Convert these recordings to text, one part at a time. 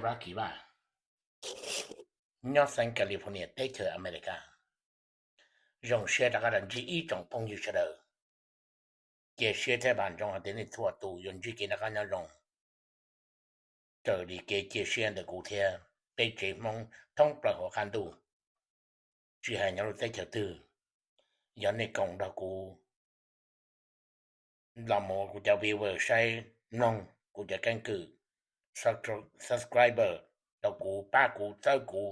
Rocky Vaj, nyob xeev California teb chaws Amelikas. Zoo siab rov qab los ntsib ib tsoom phooj ywg sawv daws. Cia siab thiab vam ntsoov hais tias nej txhua tus yuav ntsib kev noj qab nyob zoo raws li kev cia siab ntawm kuv thiab peb tsev Hmoob thoob plaws hauv qab ntuj, tsis hais nyob lub teb chaws twg. Yog nej koom nrog kuv los mus kuv cov viewer saib mloog, kuv cov keeb kwm subscriber rau kuv, pab kuv, txhawb kuv,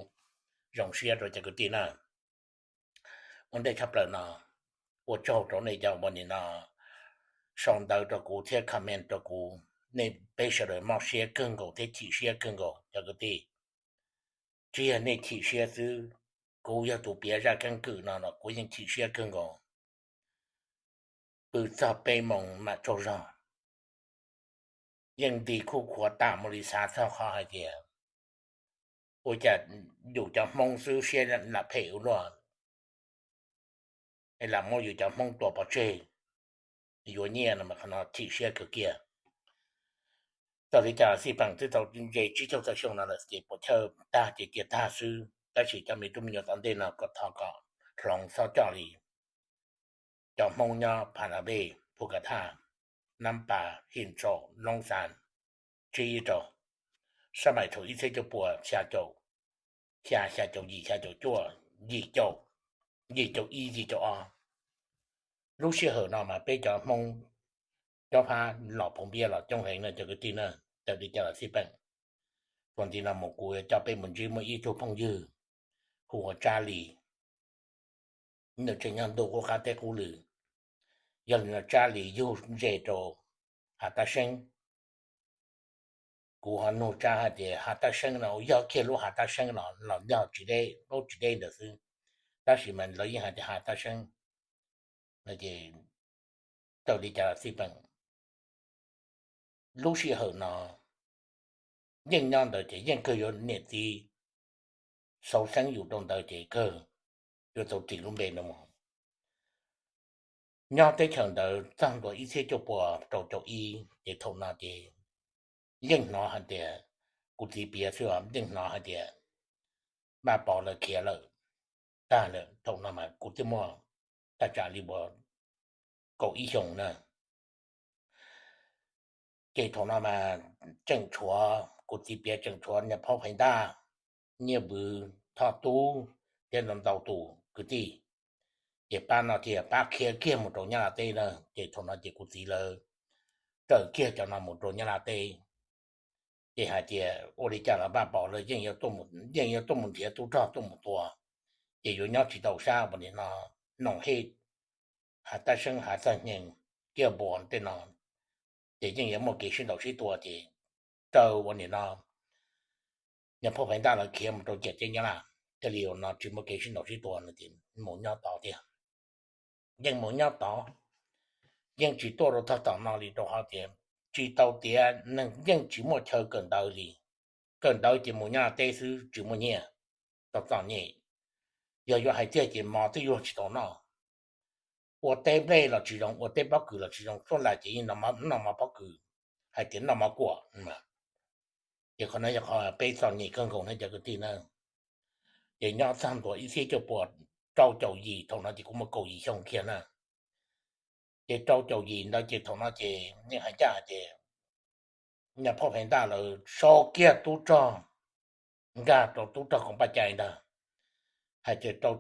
zoo siab rau cov kwv tij na. Ua ntej tshaj plaws no, ua tsaug rau nej cov uas nim no sau ntawv rau kuv thiab comment rau kuv. Nej peb sawv daws mob siab kawg nkaus thiab chim siab kawg nkaus cov kwv tij. Tsis yog nej chim siab xwb, kuv yog tus piav zaj keeb kwm no los kuv yeej chim siab kawg nkaus. Pw txog peb moos mam tsaug zog, yeej nti khuj khuav tas mus li xav txog qhov hais tias ua cas yus cov Hmoob xwb siab lam phem ua luaj, es lam muab yus cov Hmoob tua pov tseg, yuav nyiaj no mas qhov no chim siab kawg kiag. Txawm li cas xij peem twb tau ze tsib caug tawm xyoo no lawm ces puas chawj tag ces cia tag xwb, tab sis cov me tub me nyuam tom ntej no kom thov kom hloov txhob coj li cov Hmoob nyob Pha Na Vej, Phu Ka Thaj, Nab Pas, Him Tsaum, Loob Xas, Tsib Rau, sab maim thaum ib txhiab cuaj puas xya caum xya, xya caum yim, xya caum cuaj, yim caum, yim caum ib, yim caum ob. Lub sij hawm no mas peb cov Hmoob cob phab los phoov npiab los coob heev na cov kwv tij na. Txawm li cas los xij peem, txuas ntxiv no mus kuv yuav coj peb mus ntsib muaj ib tug phooj ywg hu ua Tsab Lis. Nws tseem nyob ntuj qub qab teb qub lw. Yog li no Tsab Lis yug ze rau Hav Tab Seeb. Kuv ho nug Tsab hais tias Hav Tab Seeb no yog kiag lub Hav Tab Seeb los los yog tsis deb, lub tsis deb ntawd xwb, tab sis mas lawv yeej hais tias Hav Tab Seeb. Txawm li cas los xij peem, lub sij hawm no yeej nyob ntawd ces yeej kawg yuav niam txiv xauv xeeb yus rau ntawd ces kawg yuav tau ris lub npe no mus. Nyob teb chaws ntawd txog ntua ib txhiab cuaj puas rau caum ib ces thaum no ces yeej hnov hais tias, kuv txiv piav xwb os, yeej hnov hais tias Vaj Pov lawv khiav lawm tag lawm. Thaum no mas kuv twb muaj thaj tsam li uas kaum ib xyoos na. Ces thaum no mas tseem tshuav, kuv txiv piav tseem tshuav niag Phob Phais Ntaj, Nyiaj Vwm, Thoj Tub thiab ntau ntau tus kwv tij. Ces pab no thiaj pab khiav kiag mus rau Nyab Laj teb na. Ces thaum no ces kuv txiv lawv raws kiag cov no mus rau Nyab Laj teb. Ces hais tias ua li cas los Vaj Pov lawv yeej yuav tuaj mus nrhiav tub rog tuaj mus tua, ces yuav nyob tsis tau sab uas nim no Noom Hej, Hav Tab Seeb, Hav Txaj Nyeeg, Kiaj Npua tej no, ces yeej yuav muaj kev sib ntaus sib tua. Ces raws uas nim no niag Phob Phais Ntaj lawv khiav mus rau ciam teb Nyab Laj, thiaj li uas no tsis muaj kev sib ntaus sib tua no ces mus nyob tod tiag. Yeej mus nyob tod, yeej tsis tuaj rau tog tom no li rau qhov tias tsis tau tiav, neeg yeej tsis muaj chaw kawm ntawv li. Kawm ntawv ces mus Nyab Laj teb xwb tsis muaj nyiaj, txom txom nyem. Yog yuav hais tiag ces mov twb yuav tsis tau noj, ua teb nplej los tsis zoo, ua teb pob kws los tsis zoo, xuab lais ces yeej noj mov pob kws, hais tias noj mov kuam. Ces qhov no yog qhov peb txom nyem kawg nkaus na cov kwv tij na. Ces nyob txog ntua ib txhiab cuaj puas rau caum yim, thaum no ces kuv muaj kaum yim xyoo kiag na. Ces rau caum yim ntawd ces thaum no ces yeej hais ncaj hais tias niag Phob Phais Ntaj lawv sau kiag tub rog nkag rau tub rog koom paj cai ntag. Hais tias rau,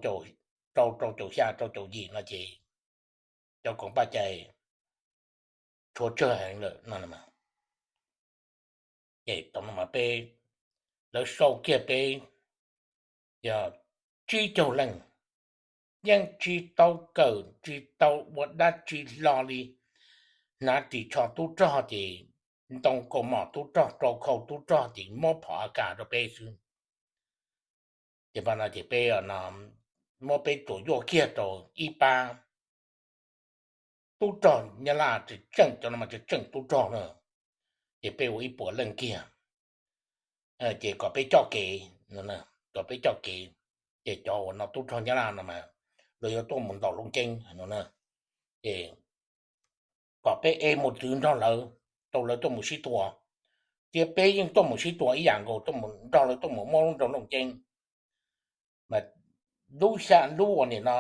rau caum xya rau caum yim no ces cov koom paj cai tshuav tsawg heev lawm no. Ces thaum no mas peb, lawv sau kiag peb yog tsib caug leej, yeej tsis tau kawm tsis tau ua dab tsi hlo li. Hnav ris tsho tub rog ces ntoo kaus mom tub rog, rau khau tub rog ces muab phom A K rau peb xwb. Ces pab no ces peb, muab peb tsuas yuaj kiag rau ib pab tub rog Nyab Laj tseem, cov no mas tseem tseem tub rog na. Ces peb ua ib puas leej kiag, ces kom peb coj kev, kom peb coj kev. Ces cov uas no tub rog Nyab Laj no mas lawv yuav tuaj mus ntaus lub ceeb no na. Ces kom peb ev mus txwv nrog lawv, rau lawv tuaj mus sib tua. thiab peb yeej tuaj mus sib tua ib yam nkaus, tuaj mus nrog lawv tuaj mus muab lub nroog Looj Ceeb. Mas lub xya lub uas nim no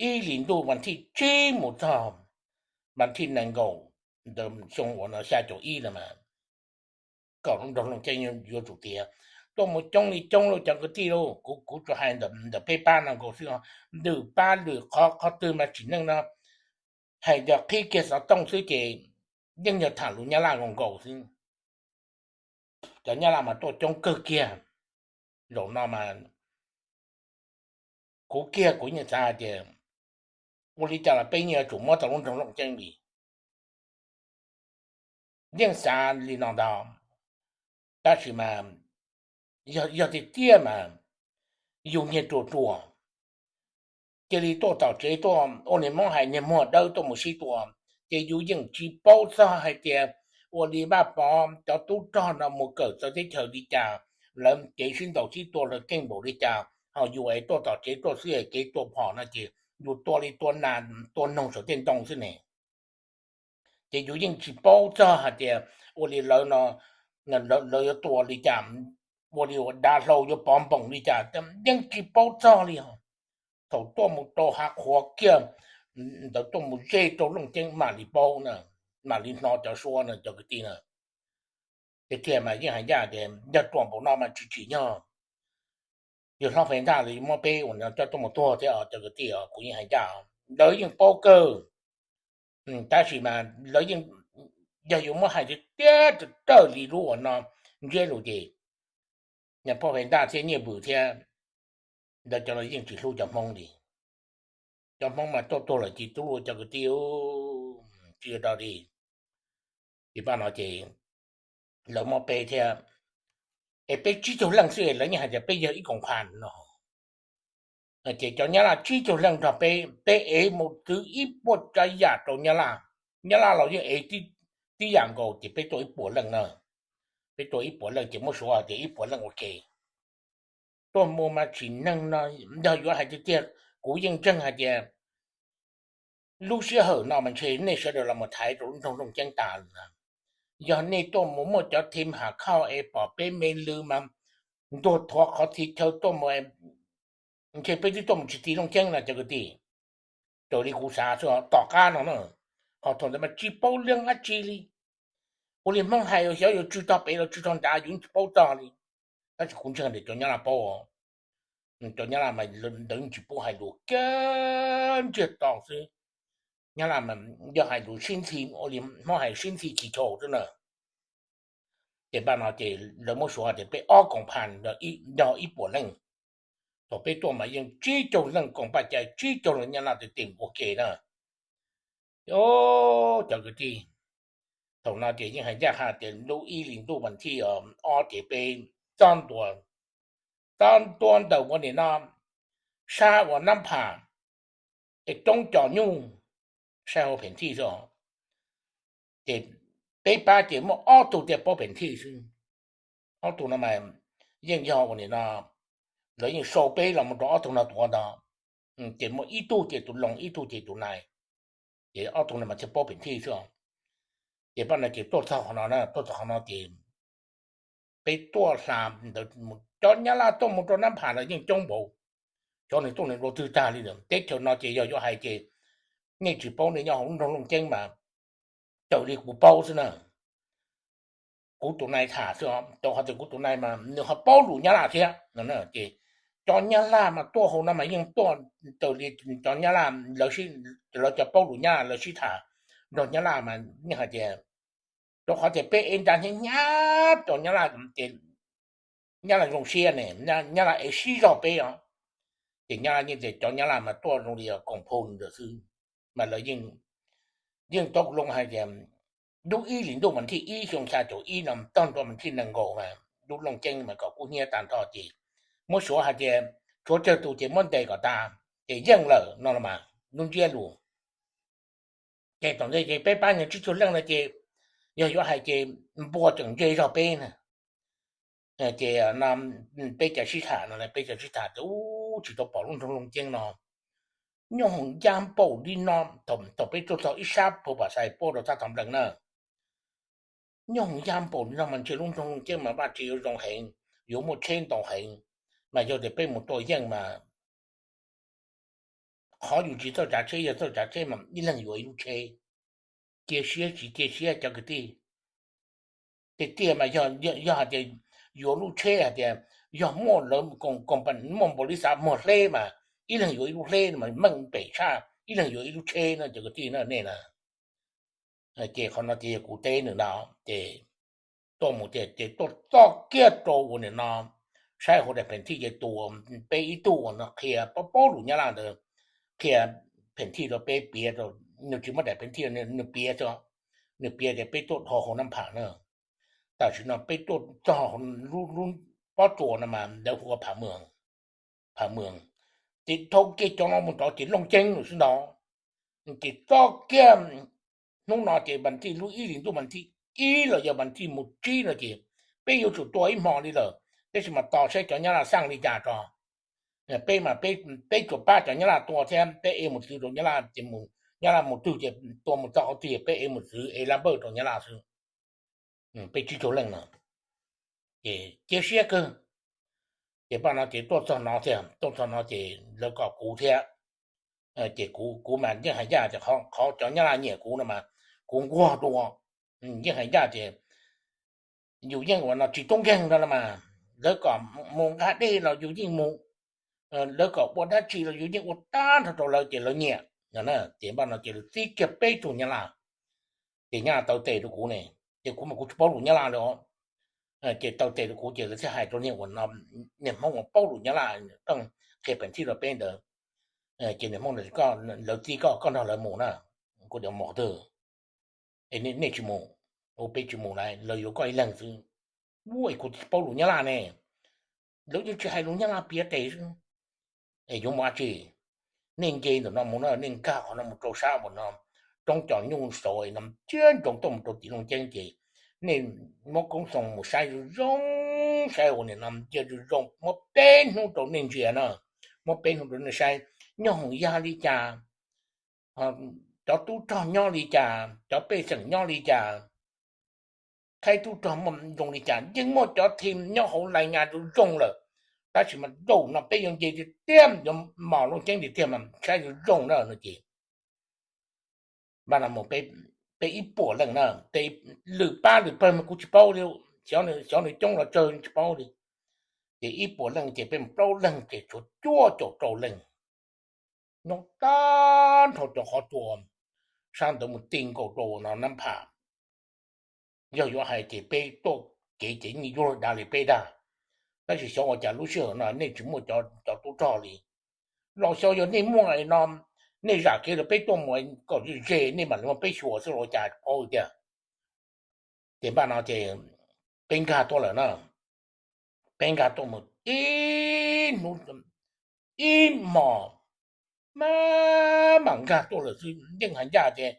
ib hlis ntuj vas thij tsib mus txog vas thij nees nkaum ntawm xyoo uas no xya caum ib no mas kom lub nroog Looj Ceeb yuav tsum tiav. Tuaj mus coob li coob lauj cov kwv tij lauj, kuv kuv tsuas hais ntawm peb pab no nkaus xwb, lwm pab lwm qhov qhov twg mas tsim neej no hais tias qhib kiag xov tooj xwb ces yeej yog tham lus Nyab Laj nkaus nkaus xwb. Cov Nyab Laj mas tuaj coob kawg kiag. Zaum no mas kuv kiag kuv yeej xav hais tias ua li cas los peb yeej yuav tsum muab tau lub nroog Looj Ceeb li. Yeej xav li no ntag, tab sis mas yog tiag tiag mas yus nyiag ruas ruas, cia li tuaj tom tsev tuaj ua niag Hmoob hais niag muag dawb tuaj mus sib tua, ces yus yeej tsis paub txog hais tias ua li Vaj Pov cov tub rog no mus kawm txawv teb chaws li cas, lawv kev sib ntaus sib tua lawv keej npaum li cas, ho yus es tuaj tom tsev tuaj xwb es kev tua phom no ces yus tua li tua nas tua noog saum tej ntoo xwb ne. Ces yus yeej tsis paub txog hais tias ua li lawv no lawv yuav tua li cas, ua li ua dav hlau yuav pov npoos li cas, yeej tsis paub txog li os. Thaum tuaj mus rau hav qhuav kiag ntawd tuaj mus ze rau Looj Ceeb mam li paub na, mam li hnov cov suab na cov kwv tij na. Tiag tiag mas yeej hais ncaj tias yog ruam npaum no mas tsis tsim nyog yawg hlob Fais Ntaj los yuav muab peb ua no coj tuaj mus tuag thiab os cov kwv tij os, kuv yeej hais ncaj. Lawv yeej paub kawg, tab sis mas lawv yeej, yog yuav muab hais tiag tiag raws li lub uas no ntsiab lus ces niam poj Fais Ntaj thiab Nyiaj Vwm thiab lawv cov no yeej tsis hlub cov Hmoob li. Cov Hmoob mas tuaj tuag lawm tsis tub cov kwv tij, tsis ua rau li. Ces pab no ces lawv muab peb thiab, es peb tsib caug leej xwb lawv yeej hais tias peb yog ib koom phas no. Ces cov Nyab Laj tsib caug leej nrog peb, peb ev mus twv ib puas tsav yam rau Nyab Laj. Nyab Laj los yeej ev tib yam nkaus ces peb tuaj ib puas leej na. Peb tuaj ib puas leej ces muab suav tias ib puas leej ua ke. Tuaj mus mas tsim neeg no, yog yuav hais tiag tiag kuv yeej ntseeg hais tias lub sij hawm no mas ntshe nej sawv daws los mus thaiv rau lub nroog Looj Ceeb tas lawm na. Yog nej tuaj mus muaj cov thim ham khauj es pom peb me lw mas ntuag thuav qhov txhia chaw tuaj mus, ntshe peb twb tuaj mus tsis ti Looj Ceeb no cov kwv tij. Raws li kuv xav xwb tom qab no na, ho thaum ntawd mas tsis paub leej dab tsi li. Ua li Hmoob hais xyov yuav tsw tog pem los tsw tog nrad yus tsis paub txog li. Tab sis kuv ntseeg tias cov Nyab Laj paub, cov Nyab Laj mas ntawd tsis pub hais lus kiag ntsiag to xwb. Nyab Laj mas yog hais lus sib ntxhi, ua li Hmoob hais sib ntxhi chis chaus xwb na. Ces pab no ces lawv muab suav tias peb ob koom phas yog ib puas leej. Thaum peb tuaj mas yeej tsib caug leej koom paj cai, tsib caug leej Nyab Laj tes tes ua ke na. Cov kwv tij, thaum no ces yeej hais ncaj qha tias lub ib hlis ntuj vas thij ob ces peb txob ntua, txob ntua ntawm ua nim no sab uas Nab Pham es roob cos nyuj, saib hauv phem thij xwb. Ces peb pab ces muaj ob tug tiaj paub phem thij xwb. Ob tug no mas yeej yog ua nim no lawv yeej sau peb los mus rau ob tug no tuav ntag. Ces muaj ib tug ces tus Loos, ib tug ces tus Nais. Ces ob tug no mas thiaj paub phem thij xwb. Ces pab no ces tuaj txog qhov no na, tuaj txog qhov no ces peb tuaj hla ntawd, cov Nyab Laj tuaj mus rau Nab Pham lawm yeej coob npaum, cov nws tuaj nws dua twg tag li lawm. Teb chaws no ces yog yuav hais ces nej tsis paub, nej nyob hauv lub nroog Looj Ceeb mas raws li kuv paub xwb na. Kuv tus nai tham xwb, rau qhov tias kuv tus nai mas nws ho paub lus Nyab Laj thiab no. Ces cov Nyab Laj mas tuaj hauv no mas yeej tuaj raws li cov Nyab Laj, lawv cov paub lus Nyab Laj lawv sib tham nrog Nyab Laj mas yeej hais tias, rau qhov tias peb ev nra hnyav hnyav rau Nyab Laj ces Nyab Laj zoo siab ne, Nyab Laj ev sib zog peb os. Ces Nyab Laj yeej tias cov Nyab Laj mas tuaj zoo li koom phu ntawd xwb. Mas lawv yeej tau loo hais tias lub ib hlis ntuj vas thij ib xyoo xya caum ib no txog ntua vas thij nees nkaum mas lub Looj Ceeb mas kom kub hnyiab tag nrho ces muab suav hais tias tshuav tsawg tus ces muab ntes kom tas ces yeej lawm no los mas lub ntsiab lus. Ces thaum ntawd ces peb pab niag tsib caug leej no ces yog yuav hais ces npua tseem ntse zog peb na. Ces peb cov sib tham no, peb cov sib tham tias ub, tsis tau pom lub nroog Looj Ceeb no nyob hauv ncaj npaum li no. Thaum peb tuaj txog ib sab phu pam xais puab rau thaj tog nplees na, Nyob hauv yaj npaum li no mas ntshe lub nroog Looj Ceeb mas vaj tse yuav zoo heev, yuav muaj tsheb ntau heev. Mas yog tias peb mus tua yeej mas qhov yus tsis txawj tsav tsheb, yog txawj tsav tsheb mas ib leeg yuav ib lub tsheb. Cia siab tsis cia siab cov kwv tij. Tiag tiag mas yog, yog hais tias yuav lub tsheb hais tias yog muaj lawv, muaj npaum li xav muag hleb mas ib leeg yuav ib lub hleb mas meej pem tshaj ib leeg yuav ib lub tsheb no cov kwv tij na nej na. Ces qhov no ces yog kuv teb nws ntag ces tuaj mus tiag ces tuaj txog kiag rau uas nim no saib hauv daim pheem thij ces tus peb ib tug uas no qhia paub paub lus Nyab Laj ntawd qhia pheem thij rau peb piav rau, nws tsis muaj daim pheem thij, nws piav, nws piav tias peb tuaj dhau hauv Nab Pham na. Tam sim no peb tuaj txog lub pob tsuas no mas lawv hu ua Pham Mws, Pham Mws. Ces dhau kiag cov no mus rov ces Looj Ceeb lawm xwb ntag. Ces txog kiag hnub no ces vas thij lub ib hlis ntuj vas thij ib los yog vas thij mus tsib no ces peb yuav tsum tua ib hmo li lawm, tab sis mas tos saib cov Nyab Laj xaj li cas tso. Peb mas peb tsuas pab cov Nyab Laj tua thiab peb ev mus txwv rau Nyab Laj ces Nyab Laj mus twg ces tua mus txog qhov twg peb ev mus txwv ev lab npawj rau Nyab Laj xwb. Peb tsib caug leej no ces cia siab kawg. Ces paj no ces tuaj txog no thiab, tuaj txog no ces lawv kom kuv thiab. Ces kuv, kuv mas yeej hais ncaj tias qhov cov Nyab Laj nyiam kuv no mas kuv nquag dua. Yeej hais ncaj tias yus yeej ua no tsis tub nkeeg no los mas, lawv kom mus nqa dej los yus yeej mus, lawv kom ua dab tsi los yus yeej ua tag nrho rau lawv ces lawv nyiam. Ces paj no ces lawv txib kiag peb tug Nyab Laj, ces Nyab Laj taw tes rau kuv ne, ces kuv mas kuv tsis paub lus Nyab Laj li os. Ces taw tes rau kuv ces lawv thiaj hais rau niag uas no, niag Hmoob uas paub lus Nyab Laj qhia pheem thij rau peb ntawd, ces niag Hmoob, lawv txib koj, koj nrog lawv mus na. Kuv tias mus qhov twg? Nej tsis mus? Ua peb tsis mus lawm, lawv yuav koj ib leeg xwb. Ua kuv tsis paub lus Nyab Laj ne, lawv yeej tsis hais lus Nyab Laj piav tes xwb. Es yuav mus dab tsi? Nej nce ntawm no mus na, nej nkag qhov no mus rau sab uas no, roob cov nyuj saud no cia ntsoov tuaj mus rau tim Looj Ceeb ces nej muab koob xoo mus saib zoo zoo, saib uas nim no cia zoo zoo, muab peb hnub rau nej ntsia na, muab peb hnub rau nej saib nyob hauv yaj li cas, cov tub rog nyob li cas, cov pej xeem nyob li cas, thaib tub rog muaj zoo li cas, yeej muaj cov thim nyob hauv lais nyas zoo zoo lawm. Tab sis mas zaum no peb yuav nce tiag tiag, yuav mos Looj Ceeb tiag tiag mas saib zoo zoo na no ces paj no mus peb ib puas leej na, lwm pab lwm pawg mas kuv tsis paub li, xyov nws coob los tsawg tsis paub li. Ces ib puas leej ces peb mus plaub leeg ces tshuav cuaj caum rau leej nyob tag nrho cov qhov tsua sab ntawd mus ti nkaus rau no Nab Pham. Yog yuav hais ces peb tuaj kev ces yeej yuav luag dav li peb dag, tab sis xyov ua cas lub sij hawm no nej tsis muaj cov tub rog li, los xyov yog nej muaj no, nej zam kev rau peb tuaj mus kom ze nej mam li muab peb xyuas xwb los ua cas paub tiag. Ces npaj no ces peb nkag tuaj lawm na, peb nkag tuaj mus ib hnub ib hmos, mam nkag tuaj lawm xwb yeej hais ncaj tias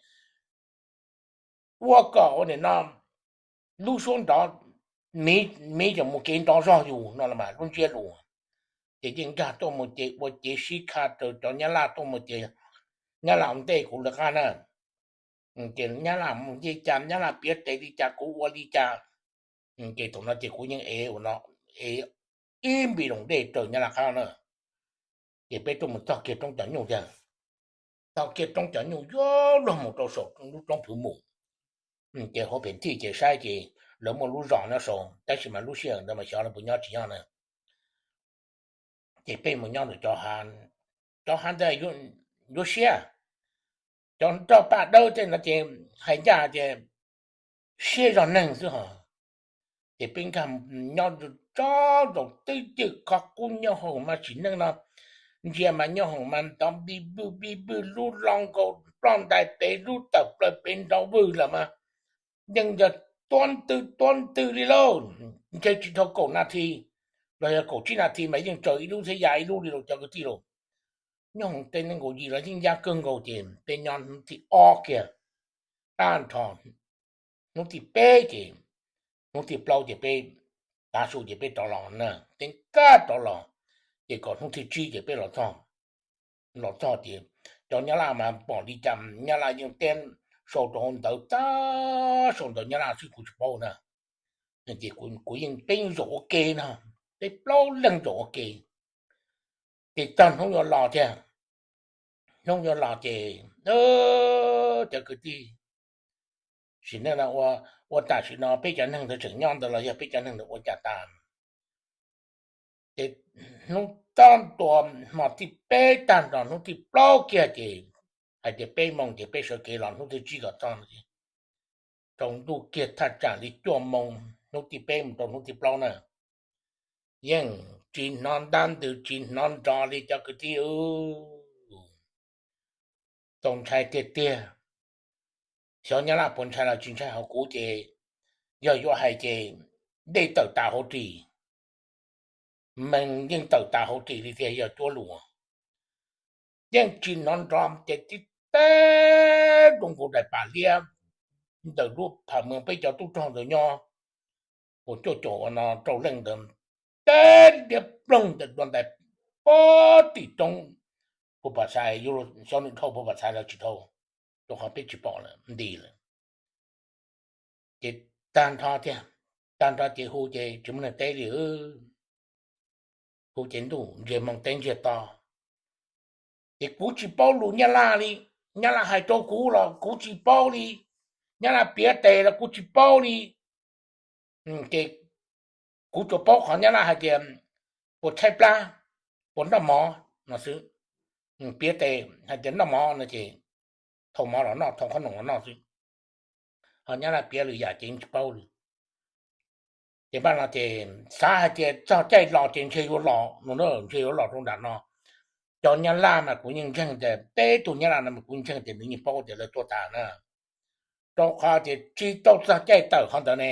ua kom ua nim no lub suab nrov, miv cov mus kev nrov zog yus no los mas lub ntsiab lus. Ces yeej nkag tuaj mus ces ua cev sib kha raws cov Nyab Laj tuaj mus ces Nyab Laj ua ntej kuv lawv qab na. Ces Nyab Laj mus li cas, Nyab Laj piav tes li cas kuv ua li cas. Ces thaum no ces kuv yeej ev ua no, ev ib npis loos dej raws Nyab Laj qab na. Ces peb tuaj mus txog kiag roob cov nyuj tiag, txog kiag roob cov nyuj yuav luag mus rau saum lub roob Phwv Mus. Ces hauv pheem thij ces saib ces lawv muaj lub zos nyob saud tab sis mas lub sij hawm ntawd mas xyov lawv puas nyob tsis nyob na. Ces peb mus nyob ntawm cov hav ntawd yuav siab, cov nroj paj dawb tej no ces hais ncaj tias siab zog neeg xwb hos. Ces peb nkag nyob tsob zaum twb cwj qhov qub nyob hauv mas tsim neej no ntsia mas nyob hauv mas ntov npij vwj npij vwj lub loo nkaus ploj ntais pem lub tawm plaws pem nrov vwg lawm mas yeej yog tuab ntwg tuab ntwg li lauj. Ntshe tsis dhau kaum nas this los yog kaum tsib nas this mas yeej tsaws ib lub thiab ya ib lub li lauj cov kwv tij lauj. Nyob hauv tej neej nkaus yim los yeej ya kawg nkaus ces peb nyob hnub thib ob kiag tag nrho, hnub thib peb ces, hnub thib plaub ces peb tav su ces peb rov los na, peb nkag rov los, ces kom hnub thib tsib ces peb los txog. Los txog ces cov Nyab Laj mas pom li cas Nyab Laj yeej teb sau rau hauv ntawv tag, sau ntawv Nyab Laj xwb kuv tsis paub na. Ces kuv yeej, peb yeej zaum ua ke no, peb plaub leeg zaum ua ke. Ces txog hnub yuav los thiab, hnub yuav los ces cov kwv tij, sim neej no ua, ua tam sim no peb cov neeg ntawd tseem nyob ntawd los yog peb cov neeg ntawd ua cas tas. Ces hnub tob ntua, hmo thib peb tag nrho hnub thib plaub kiag ces hais tias peb moos ces peb sawv kev los hnub thib tsib kom txog. Tsaus ntuj kiag thaj tsam li cuaj moos hnub thib peb mus rau hnub thib plaub na, yeej tsis hnov ntab ntws tsis hnov nrov li cov kwv tij. Txaus ntshai tiag tiag. Xyov Nyab Laj puas ntshai los tsis ntshai, ho kuv ces yog yuav hais ces dej tawm tas hauv ris, mees yeej tawm tas hauv ris li tiag, yog cuab lus yeej tsis hnov nrov ces tib teb rau nkaus daim pam liab ntawm lub pham moos peb cov tub rog ntawd nyob, uas cuaj caum ua no rau leej ntawd, teb liab ploog ntawm dua ntais pog tim roob Phu Pam Xais, xyov nws dhau Phu Pam Xais los tsis dhau, rau qhov peb tsis pom lawm nti lawm. Ces tag nrho tiag, tag nrho ces hu ces tsis muaj neeg teb li. Hu ces ntuj ntsiag moos teb ntsiag to. Ces kuv tsis paub lus Nyab Laj li, Nyab Laj hais rau kuv los kuv tsis paub li, Nyab Laj piav tes los kuv tsis paub li. Ces kuv tsuas paub qhov Nyab Laj hais tias puas tshaib plab, puas noj mov no xwb. Piav tes hais tias noj mov no ces thau mov los noj, thau qhob noom los noj xwb. Ho Nyab Laj piav lwm yam ces tsis paub li. Ces npaj no ces xav hais tias txog caij los ces ntshe yuav los no, ntshe yuav los rau nram no. Cov Nyab Laj mas kuv yeej ntseeg tias peb tug Nyab Laj no mas kuv ntseeg tias nws yeej paub tias lawv tuaj tas na, rau qhov tias tsis tau txog caij tawm qhov ntawd ne,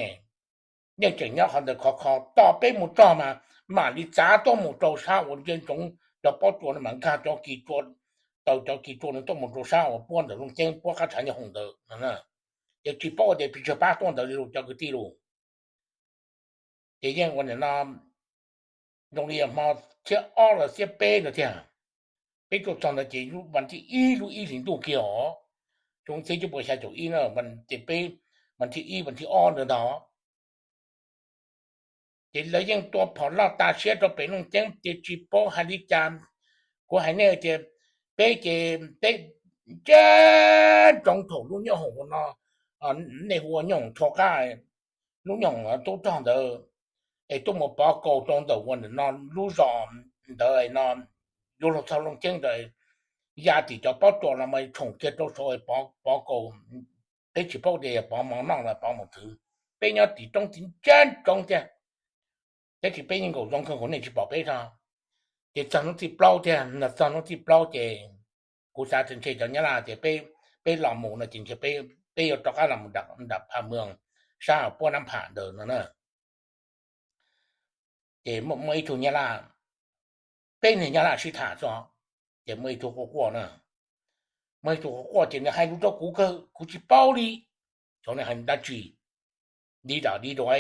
yeej tseem nyob qhov ntawd khov kho. Tos peb mus txog mas mam li txav tuaj mus rau sab uas ntsia ntsoov cov pob tsuas no mas nkag cov kis tsua, taws cov kis tsua no tuaj mus rau sab uas puab ntawm Looj Ceeb puab qab tshav nyob hoom ntawd no. Ces tsis paub tias pes tsawg pab tuaj ntawd li lus cov kwv tij lus. Ces yeej ua nim no zoo li hmo xiab ob los xiab peb ntawd thiab. Peb tuaj txog ntawd ces vas thib ib lub ib hlis ntuj kiag os, xyoo txhiab cuaj puas xya caum ib na, ces peb vas thib ib vas thib ob ntawd ntag. Ces lawv yeej tua phom loj tas siab rau pem Looj Ceeb ces tsis paub hais li cas. Kuv hais nej tias peb ces peb ntsia ntsoov thaum lub nyooj hoom no, nej hu ua nyooj hoom tho qab, lub nyooj hoom tub rog ntawd, es tuaj mus pov kaus rau ntawm ua nim no lub zos ntawd no, yuav luag txog Looj Ceeb ntawd, ya tim cov pob tsuas los mas tshoom kiag rau saud pov kaus. Peb tsis paub tias yog pov mov noj los pov mov txwv, peb nyob tim roob tim ntsia ntsoov thiab. Tab sis peb yeej nkaum zoo kawg nkaus nej tsis pom peb tso. Ces txog hnub thib plaub thiab, txog hnub thib plaub ces kuv xav tias ntshe cov Nyab Laj tias peb los mus no ces ntshe peb yuav rov qab los nram Pham Moos sab puab Nab Pham ntawd no na. Ces muaj ib tug Nyab Laj, peb niag Nyab Laj sib tham xwb, ces muaj ib tug quaj quaj na, muaj ib tug quaj quaj ces nws hais lus rau kuv kawg kuv tsis paub li. Xyov nws hais dab tsi, di dam di duav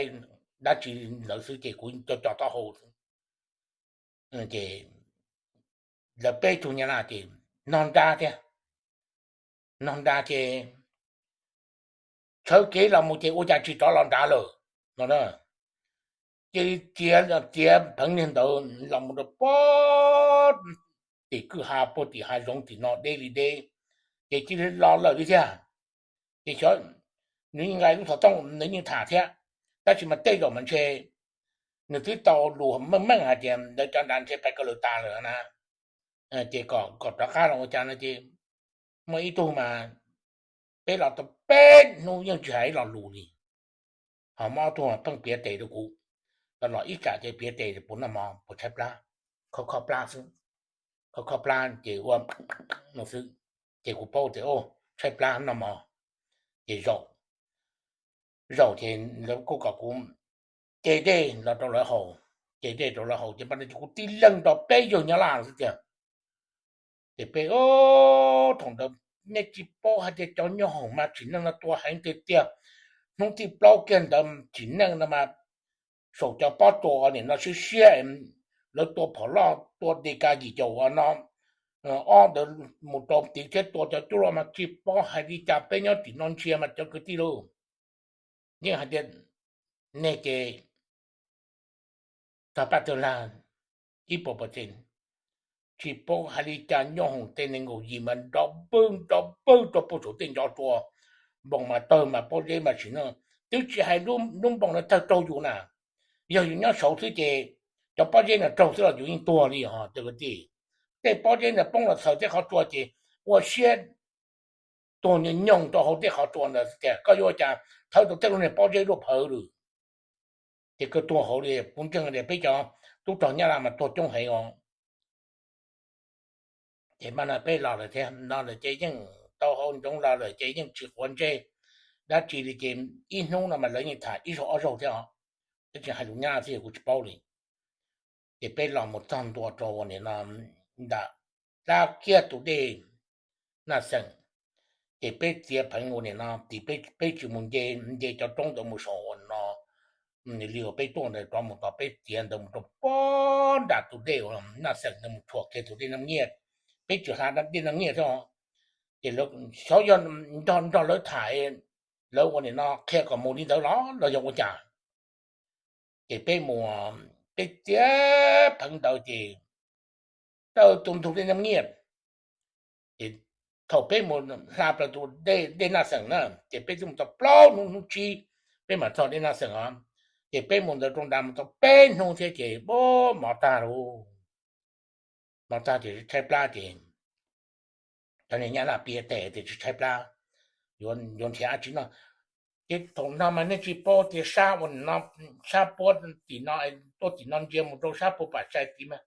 dab tsi ntawd xwb ces kuv co co taub hau xwb. Ces lawv peb tug Nyab Laj ces nog nra thiab, nog nra ces tshawv kev los mus ces ua cas tsis rov los nrad lawm no. Cia li txiav, txiav pheev niag ntawd los mus rau puag tim kwj ha, puag tim hav zoov tim no deb li deb, ces cia li los lawm li thiab. Ces xyov, nws yeej nqa lub xov tooj nws yeej tham thiab, tab sis mas tej zaum mas ntshe nws twb tau lus meej meej hais tias ntawd cov nrad ntshe pais ko lawm tas lawm na. Ces kom rov qab los ua cas no ces muaj ib tug mas peb los tau peb hnub yeej tsis hais ib lo lus li. Ho muaj ob tug pheej piav tes rau kuv, los ib tsam ces piav tes puas noj mov puas tshaib plab, kho kho plab xwb, kho kho plab ces ua no xwb. Ces kuv paub tias tshaib plab noj mov, ces zaum, zaum ces lawv kuj kom kuv ce dej los rau lawv haus, ce dej rau lawv haus ces npaj no ces kuv tib leeg nrog peb yawg Nyab Laj xwb tiag. Ces peb, thaum ntawd nej tsis paub hais tias cov nyooj hoom mas tsim neej no tua heev tiag tiag. Hnub thib plaub kiag ntawd tsim neej no mas saum cov pob tsuas nim no siab siab, lawv tua phom loj tua de ka yim caum ua no, ob ntawd mus rau tid thiab tua cov cuaj luaj mas tsis paub hais li cas, peb nyob tim no ntsia mas cov kwv tij lauj, yeej hais tias nej ces tag paj tag lag ib puas pawj tsees, tsis paub hais li cas. Nyob hoom tej nees nkaum yim mas nrov pawg nrov pawg rau puag saum tej ncov tsua, npoo mas tawg mas pob zeb mas sim neej, twb tsis hais lub npoo no tawg raug yus na, yog yus nyob saud xwb ces cov pob zeb no raug xwb los yus yeej tuag li os cov kwv tij. Tej pob zeb no poob los txhaws tej qhov tsua ces ua siab tuag nyooj nyoog rau hauv tej qhov tsua ntawd tias koj yuav ua cas thawb tau tej lub niag pob zeb luaj phawv lawm. Ces koj tuag hauv li, kuv ntseeg tias peb cov tub rog Nyab Laj mas tuag coob heev os. Ces mas no peb los lawm thiab no lawm ces yeej tau hau ntsoov los lawm ces yeej tsis quav ntsej dab tsi li ces ib hnub no mas lawv yeej tham ib zaug ob zaug thiab os. Twb tsis hais lus Nyab Laj thiab kuv tsis paub li. Ces peb los mus txog ntua rau ua nim no ntawm dab kiag tus dej Naj Xeem, ces peb txiav pheev ua nim no tim peb tsis mus nce, nce cov roob ntawd mus saum ua no li uas peb tuaj ntawd rov mus tod, peb txiav ntawd mus rau pob nram tus dej uas Naj Xeem ntawd mus tshuam kiag tus dej Naj Nyiaj. Peb tsis hla dej Naj Nyiaj thiab, ces xyov yog nrog lawv tham, lawv ua nim no qhia kom mus li ntawd los los yog ua cas. Ces peb mus, peb txiav pheev ntawd ces raws tus ntug dej Naj Nyiaj. Ces thaum peb mus hla plaws tus dej Naj Xeem na, ces peb twb mus tau plaub hnub, hnub tsib peb mam txog dej Naj Xeem os. Ces peb mus ntawd rau nram mus tau peb hnub thiab ces mov tag lauj, mov tag ces tshaib plab ces cov niag Nyab Laj piav tes tias tsis tshaib plab, yuav nrhiav dab tsi noj. Ces thaum no mas nej tsis paub tias sab ua no, sab puab tim no, tuaj tim no ntsia mus rau sab puag pam sai tid mas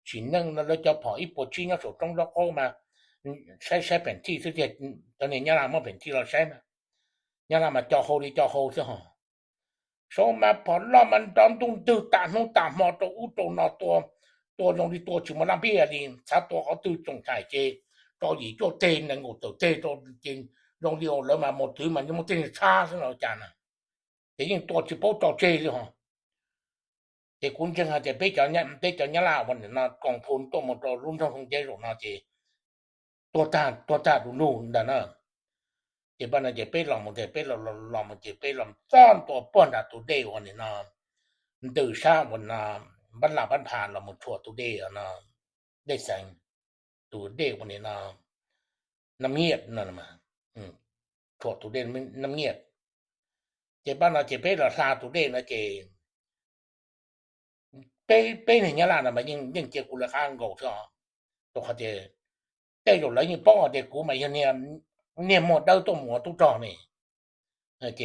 sim neej no lawv cov phom ib puas tsib nyob saum roob zaub qaub mas saib saib pheem thij xwb tiag, cov niag Nyab Laj muab pheem thij los saib mas Nyab Laj mas co hau li co hau xwb hos. Saud mas phom loj mas nrov ntuj ntwg tas hnub tas hmo rau ub rau no tua, tua zoo li tua tsis muaj laj npiaj li, txhav tua qhov twg tsoom thaim ces rau yim cuaj teg nees nkaum tawm teg rau, ces zoo li lawv mas mus twv mas muaj tej niag txhab xwb los cas na, ces yeej tua tsis paub tso tseg li hos. Ces kuv ntseeg hais tias peb cov, peb cov Nyab Laj uas nim no koom phu tuaj mus rau lub nroog Looj Ceeb zaum no ces tuag tag, tuag tag du lug ntag na. Ces pab no ces peb los mus, ces peb los mus ces peb los txog ntua puag nram tus dej uas nim no ntws sab uas no Npab Laj Npab Pha los mus tshuam tus dej no, dej Xeev, tus dej uas nim no Naj Nyiaj no, tshuam tus dej Naj Nyiaj. Ces pab no ces peb los hla tus dej no ces peb, peb niag Nyab Laj no mas yeej cia kuv lawv qab nkaus xwb os, rau qhov tias tej zaum lawv yeej paub hais tias kuv mas yog niag muag dawb tuaj mus ua tub rog ne. Ces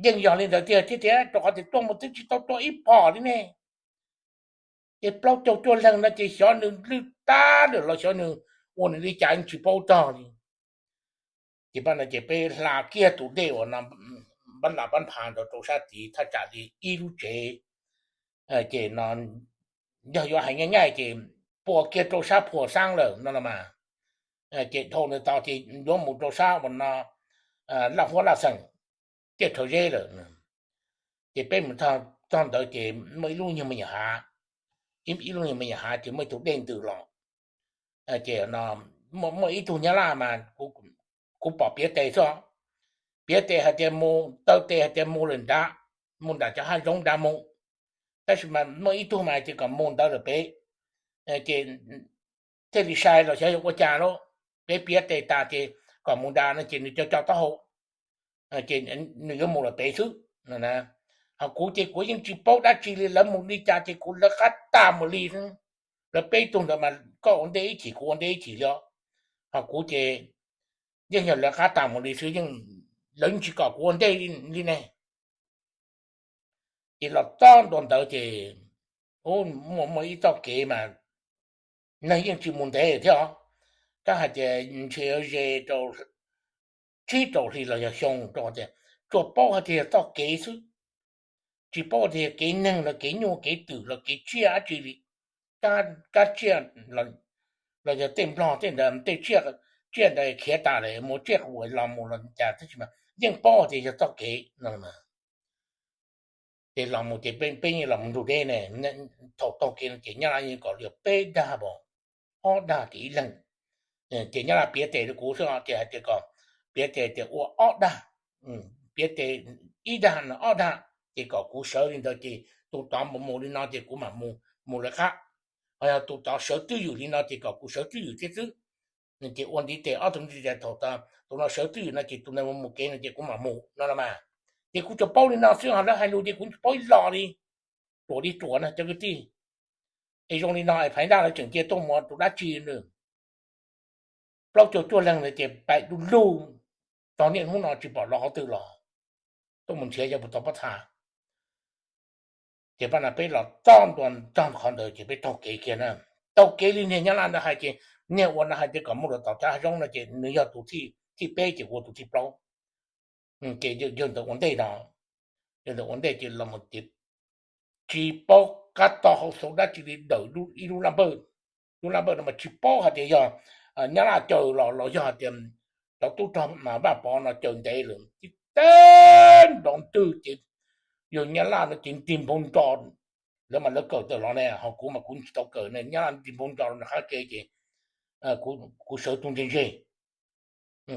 yeej yog li ntawd tiag thiab tiag, rau qhov tias tuaj mus twb tsis tau tua ib phom li ne. Ces plaub caug cuaj leeg no ces xyov nws lwj tag lawm los xyov nws ua nws li cas yeej tsis paub tog li. Ces pab no ces peb hla kiag tus dej uas no Npab Laj Npab Pha ntawd rau sab tid thaj tsam li ib lub tsev. Ces no yog yuav hais nyaj nyaj ces pua kiag rau sab Phuas Xaab lawm no los mas. Ces dhau ntawd tod ces yuav mus rau sab uas no Laj Huab Laj Xeem, tiaj rhawv zeb lawm. Ces peb mus txog ntawd ces muaj ib lub nyuag me nyuam hav, ib lub nyuag me nyuam hav ces muaj ib tug dej ntws los. Ces muaj ib tug Nyab Laj mas kuv pom piav tes xwb, piav tes hais tias mus, taw tes hais tias mus lawm nrad, mus nram cov hav zoov nrad mus. Tab sis mas muaj ib tug mas ces kom mus ntawd lawm pem, ces thiaj li sai los xyov yog ua cas lauj. Peb piav tes tas ces kom mus nrad no ces nws co co taub hau, ces nws yuav mus lawm pem xwb. Ho kuv ces kuv yeej tsis paub dab tsi li, lawv mus li cas ces kuv lawv qab tag mus li. Lawv peb tug ntawd mas koj ua ntej ib chim kuv ua ntej ib chim li os. Ho kuv ces yeej yog lawv qab tag mus li xwb, yeej, lawv yeej tsis kom kuv ua ntej li ne. Ces los txog ntua ntawd ces muaj, muaj ib txoj kev mas neeg yeej tsis mus ntev thiab os. Kab hais tias ntshe ze rau tsib rau hli los yog xyoo rau tias tsuas paub hais tias yog txoj kev xwb, tsis paub tias yog kev neeg los kev nyuj kev twm los kev tsiaj dab tsi li. Kab tsiaj los yog tej nplog tej ntawd tej tsiaj, tsiaj ntawd khiav tas lawm mus tsiaj quas los mus los cas tab sis mas yeej paub tias yog txoj kev no. Ces los mus ces peb yeej los mus ntug deb ne, thaum taug kev no ces Nyab Laj yeej kom li peb dag pam, ob dag ces ib leeg. Ces Nyab Laj piav tes rau kuv xwb ces hais tias kom, piav tes tias ua ob dag, piav tes ib dag no ob dag, ces kom kuv sawv li ntawd ces tus tod mus mus li no ces kuv mam mus mus lawv qab, ho yog tus tod sawv twj ywm li no ces kom kuv sawv twj ywm thiab xwb. Ces ua ntiv tes ob tug ntiv tes, thaum tus no sawv twj ywm no ces tus ntawd mus mus kev no ces kuv mam mus no los mas. Ces kuv tsuas paub li no xwb, ho lawv hais lus ces kuv tsis paub ib los li. Ruam li ruam na cov kwv tij. Es zoo li no es Phaiv Ntaj lawv tseem cia tuaj mus ua tus dab tsi na. Plaub caug cuaj leeg ntawd ces pais du lug, txog niaj hnub no tsis pom los qhov twg los, tuaj mus nrhiav yog puas tau pob txha. Ces pab na peb los txog ntua txog qhov ntawd ces peb taug kev kiag na. Taug kev li niag Nyab Laj ntawd hais ces, niag uas no hais tias kom mus rau tom cov hav zoov no ces nws yog tus thib peb ces kuv ua tus thib plaub. Ces yawg ntawd ua ntej no, yawg ntawd ua ntej ces los mus ces tsis paub qab to hau xaus dab tsi li, dawm ib lub laj npawj, lub laj npawj no mas tsis paub hais tias yog Nyab Laj caw los los yog hais tias cov tub rog mas Vaj Pov no caw ntev lawm, tib teg nrov ntwg ces yawg Nyab Laj no ces ntig npau nro, lawv mas lawv kawm tawm los ne, ho kuv mas kuv tsis tau kawm ne, Nyab Laj ntig npau nro rau nram qab ke ces kuv sawv tus ntseg ntseg,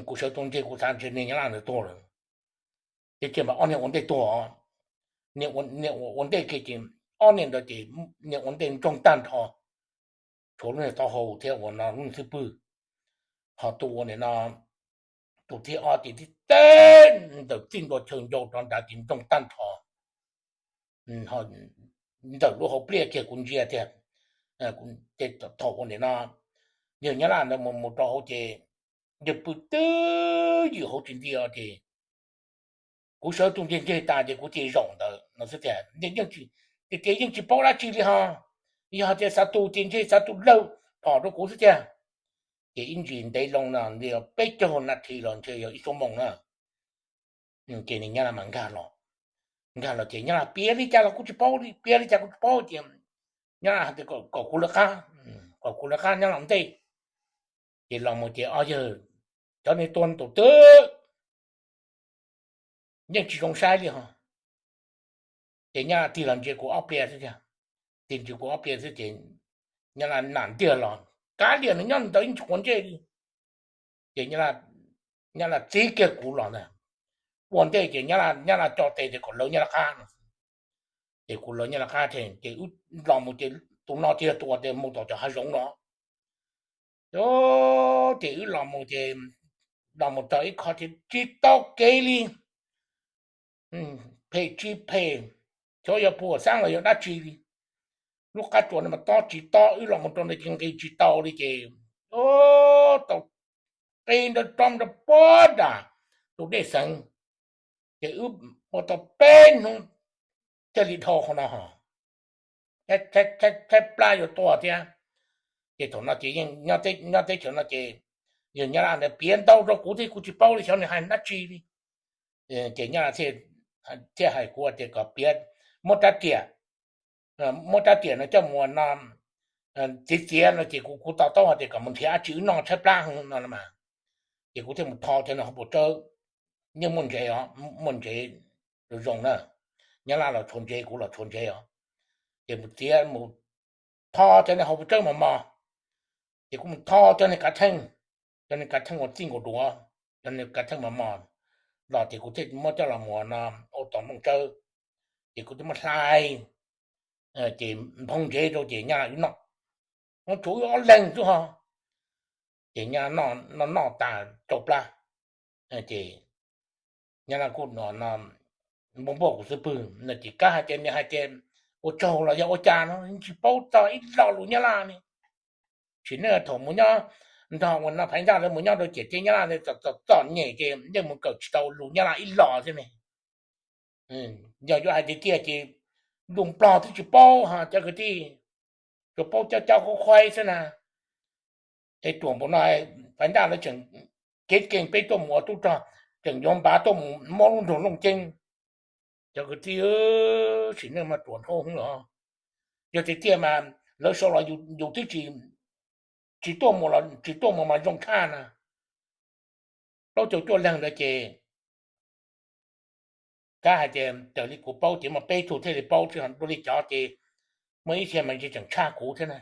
kuv sawv tus ntseg kuv xav ntshe niag Nyab Laj ntawd tuag lawm. Ces cia mas ob niag ua ntej tuag, niag ua ntej kiag ces ob niag ntawd ces niag ua ntej ntsoog tag nrho, tshuav lub niag taub hau thiab ua no lub niag xub pwg, ho tus ua nim no tus thib ob ces tib teg ntawm txij ntua chaw ncau rov nrad ces ntsoog tag nrho, ntawm lub hauv pliaj kiag kuv ntsia tiag. Ces thaum ua nim no yawg Nyab Laj ntawd mus mus rau hauv ces yawg pw twj ywm hauv tsis nti os ces kuv sawv tus ntseg ntseg tas ces kuv cia li zaum ntawd no xwb tiag. Tias yeej tsis paub dab tsi li ho, yog tias xav tus ces ntshe xav tus lawg phom rau kuv xwb tiag. Ces ib ntsis ntev loo no nti peb caug nas this los ntshe yog ib xuab moos na. Ces nws Nyab Laj mas nkag los, nkag los ces Nyab Laj piav li cas los kuv tsis paub li, piav li cas kuv tsis paub ces Nyab Laj hais tias kom kuv lawv qab, kom kuv lawv qab Nyab Laj ntej. Ces los mus ces ob yawg, cov niag tuag tus twg yeej tsis zoo saib li ho. Ces Nyab Laj tig los ntsia kuv ob pliag xwb tiag, tig ntsia kuv ob pliag xwb ces Nyab Laj nam ntiag los, kav liam nws nyob ntawd yeej tsis quav ntsej li. Ces Nyab Laj txib kiag kuv los ntag. Ua ntej ces Nyab Laj co tes tias kom lawv Nyab Laj qab no, ces kuv lawv Nyab Laj qab ces wb los mus ces tus no ces yog tus uas tias mus tom cov hav zoov no. Ces wb los mus ces los mus txog ib qho ces tsis tau kev li, phem tsis phem, xyov yog puas xab los yog dab tsi li. Lub qab tsuas no mas tob tsis tob, wb los mus rau ntawd ces nqis tsis tau li ces tau qi nrov rov nrov puag nram tus dej xeev, ces wb ua tau peb hnub thiaj li dhau qhov no ho, tshaib plab yuav tuag thiab. Ces thaum no ces yeej nyob teb chaws no ces yawg Nyab Laj ntawd piav ntau rau kuv thiab kuv tsis paub li xyov nws hais dab tsi li. Ces Nyab Laj thiaj hais kuv tias kom piav, muab rab riam, muab rab riam no coj mus no txiav txiav no ces kuv kuv to taub hais tias kom mus nrhiav dab tsi wb noj tshaib plab no mas. Ces kuv thiaj mus tho cov niag hauv paus tsawb, yeej muaj ntsev os, muaj ntsev zoo na, Nyab Laj los tshuav ntsev kuv los tshuav ntsev os. Ces mus txiav mus tho cov niag hauv paus tsawb mos mos, ces kuv mus tho cov niag kav theej, cov niag kav theej uas txij nkaus duav, cov niag kav theej mos mos los ces kuv thiaj muab coj los mus no ua tos nplooj tsawb. Ces kuv thiaj muab hlais, ces nphoo ntsev rau ces Nyab Laj wb noj, tshuav wb ob leeg xwb ho. Ces Nyab Laj noj noj tas rau plab, ces Nyab Laj kuj no npuaj npuaj kuv xub pwg no ces kav hais tias nws hais tias ua tsaug los yog ua cas no tsis paub txog ib lo lus Nyab Laj li. Sim neej thaum mus nyob nrog uas no Phaiv Ntaj lawv mus nyob rau ciam teb Nyab Laj txom txom nyem ces yeej mus kawm tsis tau lus Nyab Laj ib los thiab ne. Yog yuav hais tiag tiag ces lus Nplog twb tsis paub ho cov kwv tij, tsuas paub cob cob qhuaib qhuaib xwb na. Es ruam npaum no, Phaiv Ntaj lawv tseem kev keej peb tuaj mus ua tub rog, tseem yuav npav tuaj mus muab lub nroog Looj Ceeb. Cov kwv tij, sim neej mas ruam dhau hwv los. Yog tiag tiag mas lawv sau los yus twb tsis tuaj mus, tsis tuaj mus mas zoo tshaj na. Plaub caug cuaj leeg ntawd ces Kab hais tias raws li kuv paub ces muaj peb tug thiaj li paub, tsis dua li cov ces muaj ib txhia mas ntshe tseem tshaj kuv thiab na,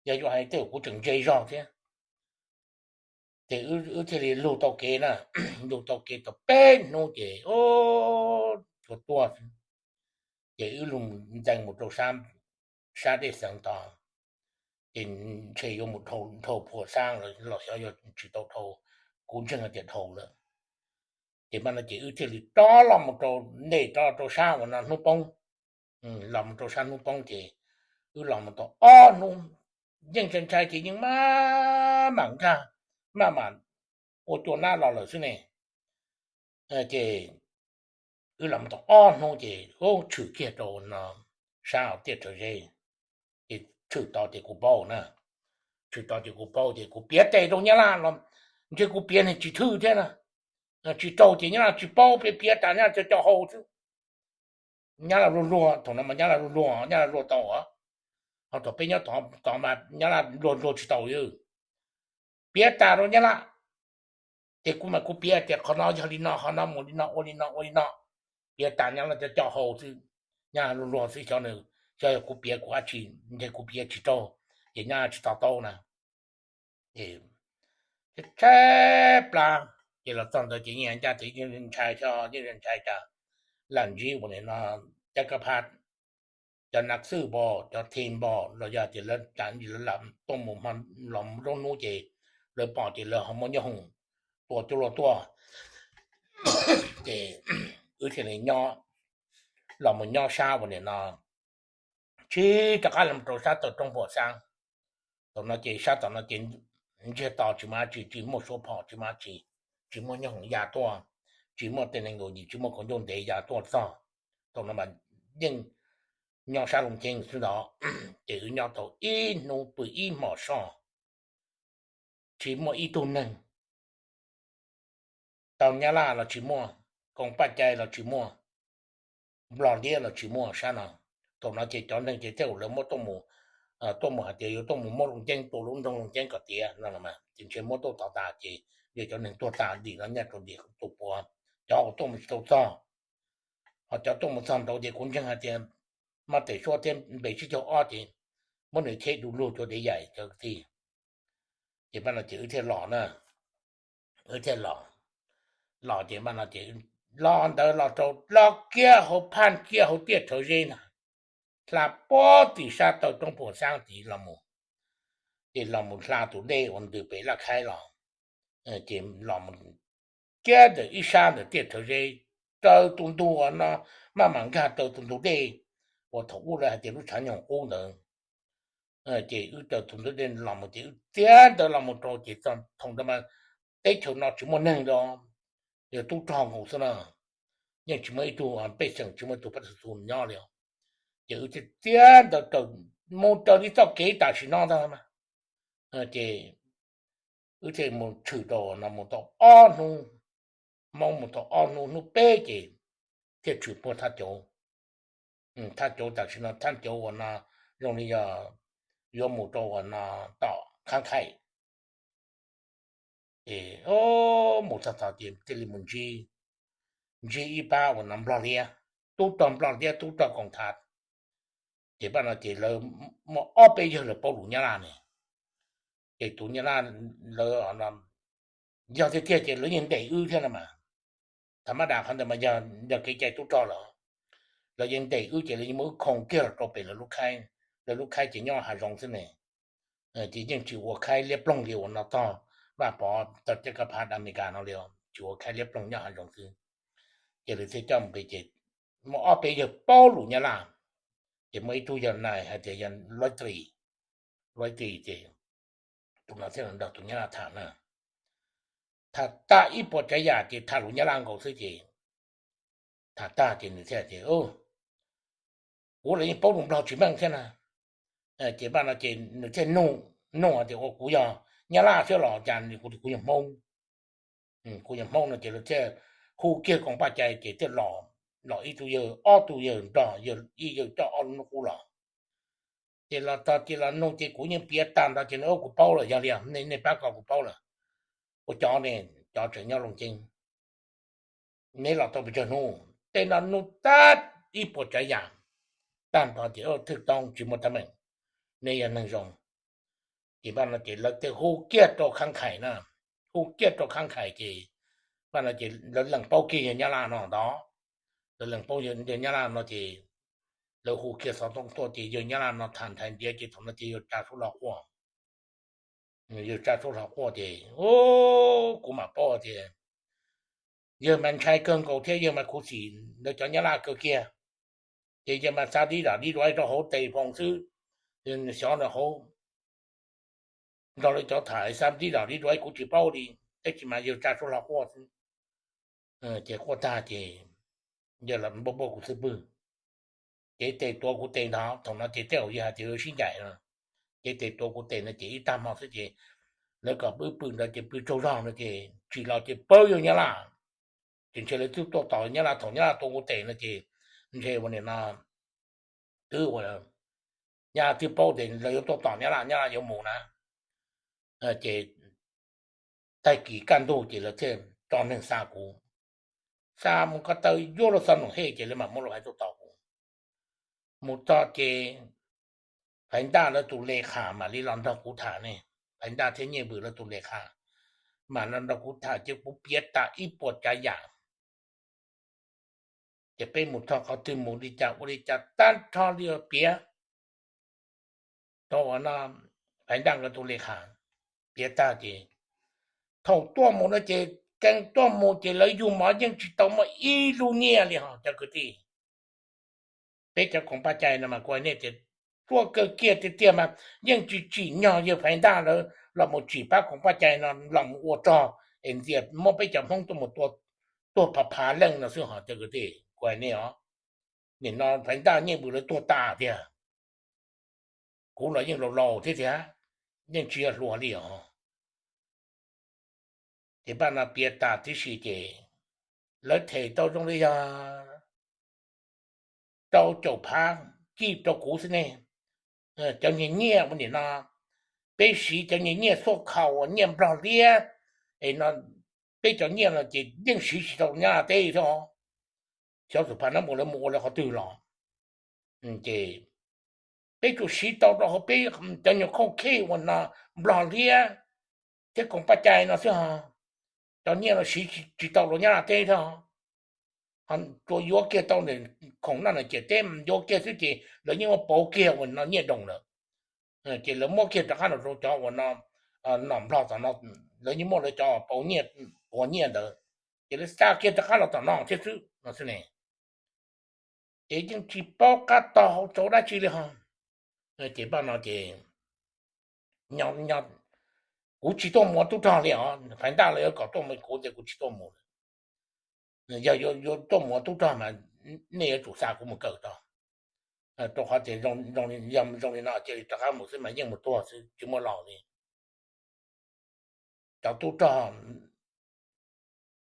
yog yuav hais tej zaum kuv tseem ntse zog thiab. Ces wb thiaj li lug tau kev na, lug tau kev tau peb hnub ces ua tuaj, ces wb lug ntxees mus rau sab dej xeev tod, ces ntshe yuav mus dhau Phuam Xaab los xyov yuav tsis tau dhau, kuv ntseeg hais tias dhau lawm. Ces mas no ces wb thiaj li rov los mus rau ntej, rov rau sab uas no hnub poob, los mus rau sab hnub poob ces wb los mus tau ob hnub, yeej ntshai ntshai ces yeej maj mam nkag, maj mam ua cua nab los lawm xwb ne. Ces wb los mus tau ob hnub ces tshwm kiag rau no sab tiaj rhawv zeb, ces tshwm tod ces kuv paub na, tshwm tod ces kuv paub ces kuv piav tes rau nyab laj los ntshe kuv piav nws tsis thwj thiab na, tsis raug ces nyab laj tsis paub, piav piav tas nyab laj co co hau xwb. Nyab laj luag luag, thaum no mas nyab laj luag luag, nyab laj luag tau, ho thaum peb nyob tod mas nyab laj luag luag tsis tau. Piav tas rau nyab laj, ces kuv mas kuv piav tias qhov no yog li no, qhov no mus li no, ua li no ua li no, piav tas nyab laj co co hau xwb, nyab laj luag luag xwb, xyov nws, xyov yog kuv piav kuv dab tsi, ntshe kuv piav tsis raug, ces nyab laj tsis to taub na. Tshaib plab, ces los txog ntawd ces yeej ncaj tias yeej ntshai xyov, yeej ntshai tas lam ntsib uas nim no cov kab phab, cov nav xwj npog, cov thi npog los yog tias lawv tuaj mus hmo, los zaub hnub ces lawv pom ces lawv ho muaj nyob hoom tua cuag luag tuaj. Ces wb thiaj li nyob, los mus nyob sab uas nim no, tsis rov qab los rau sab tawm roob Phuam Xaab. Thaum no ces sab tom no ces ntsiag to tsis muaj dab tsi, tsis muaj suab phom tsis muaj dab tsi, tsis muaj nyob hoom ya tuaj, tsis muaj tej neeg nkaus yim, tsis muaj kaus ncauj ntev ya tuaj txog. Thaum no mas yeej nyob sab Looj Ceeb xwb ntag. Ces wb nyob tau ib hnub pw ib hmos soj, tsis muaj ib tug neeg, tau nyab laj los tsis muaj, koom paj cai los tsis muaj, nplog liab los tsis muaj sab no. Thaum no ces cov neeg ces tej zaum lawv muab tuaj mus, tuaj mus hais tias yuav tuaj mus muab Looj Ceeb tua lub nroog Looj Ceeb kom tiav no los mas ces ntshe muab tuaj tov tas ces yog cov neeg tuag tas dim no nyob rau dim tus puav, cov uas tuaj mus tsis tau txog. Ho cov tuaj mus txog nraud ces kuv ntseeg hais tias muaj tes suab thiab npe sib caug ob ces muab nws cheb du lug cov dev yaim cov kwv tij. Ces mas no ces wb thiaj los na, wb thiaj los, los ces mas no ces los ntawd los rau los kiag hauv phaj kiag hauv tiaj rhawv zeb na, hla puag tim sab taw roob Phuam Xaab tid los mus, ces los mus hla tus dej uas ntws pem Laj Khaib los, ces los mus kiag ntawm ib sab ntawm tiaj rhawv zeb, raws tus ntug uas no, maj mam nkag raws tus ntug dej uas thaum ub lawv hais tias lub tshav nyoog qub ntawd. Ces wb raws tus ntug dej los mus ces wb txiav ntawd los mus rau ces thaum ntawd mas teb chaws no tsis muaj neeg li, yog tub rog nkaus xwb na, yeej tsis muaj ib tug pej xeem, tsis muaj ib tug pab txhua txhua nyob li. Ces wb thiaj txiav ntawd raws, mus raws li txoj kev tam sim no ntag mas. Ces wb thiaj mus tshwm rau no mus tau ob hnub, Hmoob mus tau ob hnub, hnub peb ces thiaj tshwm puag thaj cauv. Thaj cauv tam sim no thaj cauv uas no zoo li yog yuav mus rau uas no tom Khab Khaim. Ces mus txog tod ces thiaj li mus ntsib, ntsib ib pab uas no nplog liab, tub rog nplog liab tub rog koom thav. Ces pab no ces lawv muaj ob peb yawg lawv paub lus Nyab Laj ne. Ces tus Nyab Laj lawv, yog tiag tiag ces lawv yeej ntes wb thiab no mas. Thaum mab dam qhov ntawd mas yog, yog kev cai tub rog lawm. Lawv yeej ntes wb ces lawv yeej muab wb khoo kiag los rau pem lawv lub khaib. Lawv lub khaib ces nyob hav zoov xwb ne. Ces yeej tsis ua khaib liab ploog li uas no txog Vaj Pov txog caj kab phav Amelikas no li, tsis ua khaib liab ploog nyob hav zoov xwb. Ces lawv thiaj coj mus pem ces muaj ob peb yawg paub lus Nyab Laj. Ces muaj ib tug yog nais hais tias yog Loib Tris, Loib Tris ces tus no thiaj los nrog tus Nyab Laj tham na. Tham tag ib puas tsav yam ces tham lus Nyab Laj nkaus xwb ces tham tag ces nws thiaj tias, kuv los yeej paub lus Nplog tsis meej thiab na. Ces pab no ces nws thiaj nug, nug tias ua kuv yog Nyab Laj thiab los cas, kuv, kuv yog Hmoob. Kuv yog Hmoob no ces lawv thiaj hu kiag koom paj cai ces thiaj los, los ib tug yawg ob tug yawg nrog, ib yawg coj ob lub hnub qub los. Ces los txog ces los nug ces kuv yeej piav tag nrho ces nws, kuv paub lawm, yog li nej pab ko kuv paub lawm. Ua cov ne, cov tseem nyob Looj Ceeb, neb los tau pes tsawg hnub? tej no nug tag ib puas tsav yam, tag nrho ces thwj toob tsis muaj teeb meem, nej yog neeg zoo. Ces paj no ces lawv thiaj hu kiag rau khab khais na, hu kiag rau khab khais ces paj no ces lawv lees paub kiag yawg Nyab Laj no ntag. Lawv lees paub yawg Nyab Laj no ces lawv hu kiag xov tooj tuaj ces yawg Nyab Laj no tham nthav ntiav ces thaum no ces yawg tsa suab hlo quaj. Yawg tsa suab hlo quaj ces, u, kuv mam paub tias yawg mas ntshai kawg nkaus thiab yawg mas khuv xim lawv cov Nyab Laj kawg kiag. Ces yawg mas xa dib dam dib duav rau hauv tes foos xwb, xyov nws hauv nrog lawv cov tham xa dib dam dib duav kuv tsis paub li, tab sis mas yawg tsa suab hlo quaj xwb. Ces quaj tag ces yawg los npuaj npuaj kuv xub pwg, cev tes tuav kuv tes ntag. Thaum no ces tej zaum yawg hais tias yuav sib ncaim no, cev tes tuav kuv tes no ces ib tag hmo xwb ces lawv kom pw pw ntawd ces pw tsaug zog no ces tsim los ces pawg yawg Nyab Laj. Ces ntshe lawv twb tuaj tos Nyab Laj, thaum Nyab Laj tuav kuv tes no ces ntshe ua nim no twb ua, Nyab Laj twb paub tias lawv yuav tuaj tos Nyab Laj, Nyab Laj yuav mus na. Ces tag kis kaj ntug ces lawv thiaj tso neeg xa kuv, xa mus ko taw yuav luag xa nus hej ces lawv mam muab luag hais tuaj tos kuv. Mus txog ces Faiv Ntaj lawv tus le khas mam li los nrog kuv tham ne. Faiv Ntaj thiab Nyiaj Vwm lawv tus le khas mam los nrog kuv tham ces kuv piav tas ib puas tsav yam. Ces peb mus txog qhov twg mus li cas ua li cas tag nrho li piav rau ua no Faiv Ntaj nkawd tus le khas. Piav tag ces thaum tuaj mus no ces kees tuaj mus ces lawv yug mov yeej tsis tau muaj ib lub nyiaj li ho cov kwv tij. Peb cov koom paj cai no mas kuv hais nej tias tuaj kawg kiag tiag tiag mas yeej tsis tsim nyog yawg Faiv Ntaj lawv los mus tsim pab koom paj cai no los mus ua rog es ntxias muab peb cov Hmoob tuaj mus tua tuag phav phav leej no xwb ho cov kwv tij. Kuv hais nej os, nim no Faiv Ntaj Nyiaj Vwm lawv tuag tas tiag, kuv los yeej laus laus thiab tiag, yeej tsis yog hluas li os. Ces paj no piav tas tib si ces lawv them tau zoo li yog rau caum phav kij rau kuv xwb ne. Cov nyiaj nyiaj ua nim no peb siv cov nyiaj nyiaj xuaj khau uas nyiaj Nplog liab es no, peb cov nyiaj no ces yeej siv tsis tau Nyab Laj teb thiab. Xyov tus phav nab mus lawv mus ua lawv qhov twg los, ces peb tsuas siv tau rau hauv peb cov nyuag khauj khej uas no Nplog liab thiab koom paj cai no xwb ho. Cov nyiaj no siv tsis tau rau Nyab Laj teb thiab. Tsuas yuav kiag tau ntawm khoom noj ntawm ciam teb yuav kiag xwb ces lawv yeej muab pauv kiag uas no nyiaj doos lawm. Ces lawv muab kiag rov qab los rau cov uas no, nom Nplog tom no, lawv yeej muab lawv cov pauv nyiaj, pauv nyiaj ntawd, ces lawv xa kiag rov qab los tom no thiab xwb no xwb ne. Ces yeej tsis paub qab tog hauv tsaus dab tsi li ho. Ces paj no ces kuv tsis tuaj mus ua tub rog li os, Faiv Ntaj lawv yuav kom tuaj mus kuv ces kuv tsis tuaj mus. Yog yuav tuaj mus ua tub rog mas nej yuav tsum xa kuv mus kawm tau, rau qhov tias yog zoo li no cia li rov qab mus xwb mas yeej mus tuag xwb tsis muaj laus li. Cov tub rog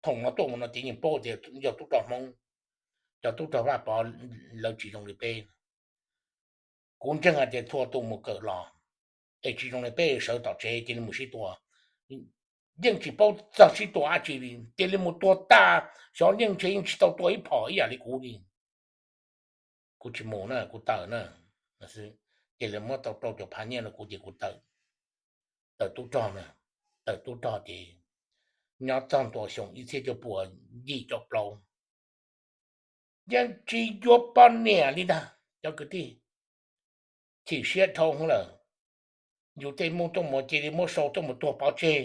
thaum no tuaj mus no ces yeej paub tias yog tub rog Hmoob, cov tub rog Vaj Pov lawv tsis zoo li peb. Kuv ntseeg hais tias txhua tus mus kawm los es tsis zoo li peb sawv tom tsev cia li mus sib tua, yeej tsis paub txog sib tua dab tsi li, cia li mus tua tas, xyov yeej ntshe yeej tsis tau tua ib phom ib yam li kuv li. Kuv tsis mus na, kuv tawm na. Ces lawv muab tau rau caum phav nyiaj rau kuv ces kuv tawm, tawm tub rog na, tawm tub rog ces nyob txog ntua xyoo ib txhiab cuaj puas yim caum plaub, yeej tsis yuav poj niam li ntag cov kwv tij. Chim siab dhau hwv lawm, yus tej muaj tuaj mus cia li muab sau tuaj mus tuag pov tseg,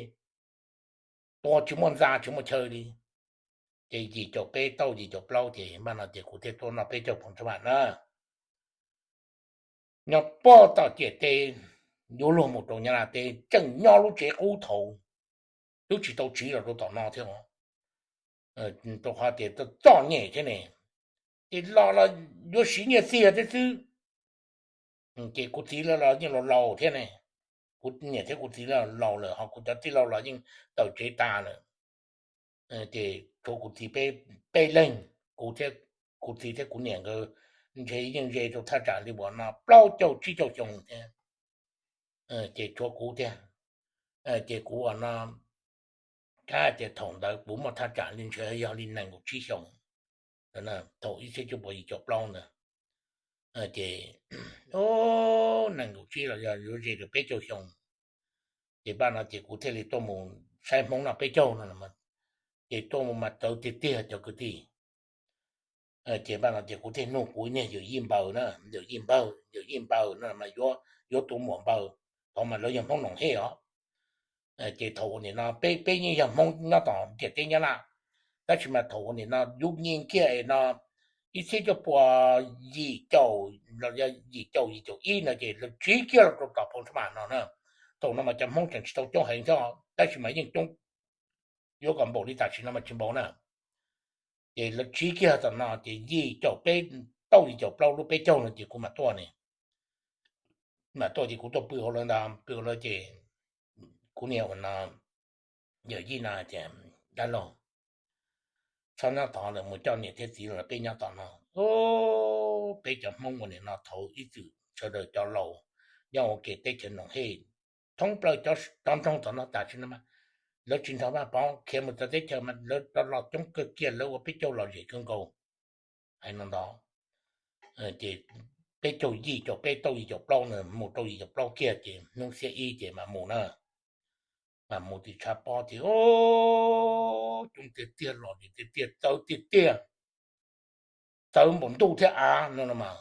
tua tsis muaj ntxa tsis muaj chaw li. Ces yim caum peb tau yim caum plaub ces npaj no ces kuv thiaj tuaj noj peb caug phoom tshav vam na. Nyob puag tom ciam teb yuav luag mus rau Nyab Laj teb, tseem nyob lub tsev qub thaud, twb tsis tau tsiv los rau tom no thiab, rau qhov tias txom nyem thiab ne. Ces los los yuav siv nyiaj txiag thiab xwb. Ces kuv txiv lawv los yeej laus laus thiab ne, kuv niam thiab kuv txiv lawv laus lawm ho kuv cov tij laug los yeej tawm tsev tas lawm. Ces tshuav kuv txiv peb leeg, kuv thiab, kuv txiv thiab kuv niam nkawd ntshe yeej ze rau thaj tsam li uas no plaub caug tsib caug xyoo thiab. Ces tshuav kuv thiab, ces kuv uas no, kab tias thaum ntawd kuv muaj thaj tsam li ntshe yog li nees nkaum tsib xyoo. thaum ib txhiab cuaj puas yim caum plaub ntawd. Ces nees nkaum tsib los yog yuav ze rau peb caug xyoo. Ces npaj no ces kuv thiaj li tuaj mus saib Hmoob noj peb caug no, ces tuaj mus mas txawv tiag tiag cov kwv tij. Ces npaj no ces kuv thiaj nug kuv niag yawm yij npaws na, yawm yij npaws, yawm yij npaws no mas yuav tus muam npaws, thaum mas lawv yog Hmoob Noom Hej os. Ces thaum ua nim no peb, peb yeej yog Hmoob nyob tom ntiaj teb Nyab Laj, tab sis mas thaum ua nim no yus nyeem kiag es no ib txhiab cuaj puas yim caum, yim caum yim caum ib no ces lawv tsiv kiag los rau tom Phoo Thab Mam no na. Thaum no mas cov Hmoob tseem tsis tau coob heev thiab, tab sis mas yeej coob, yuav kom npaum li tam sim no mas tsis npaum na. Ces lawv tsiv kiag tom no ces yim caum peb, tau yim caum plaub lub peb caug no ces kuv mam tuaj ne, mam tuaj ces kuv tuaj pw hauv lawv ntag, pw hauv lawv ces kuv niam ua no, yawm yij no tias, dab laug, txhob nyob tod lawm, mus coj niam thiab txiv los peb nyob tom no. Peb cov Hmoob ua nim no thaum ib txwm sawv daws cov laus nyob ua ke teb chaws Noom Hej thoob plaws cov nroog tom no tam sim no mas lawv tsis nrog Vaj Pov khiav mus txawv teb chaws mas lawv los coob kawg kiag, lawv ua peb caug lom zem kawg nkaus. Hais no ntag, ces peb caug yim caum peb tau yim caum plaub na, mus rau yim caum plaub kiag ces hnub xiab ib ces mam mus na. Mas mus tim tshav pob ces coob tiag tiag, lom zem tiag tiag, txawv tiag tiag, txawv npaum ntuj thiab av no no mas.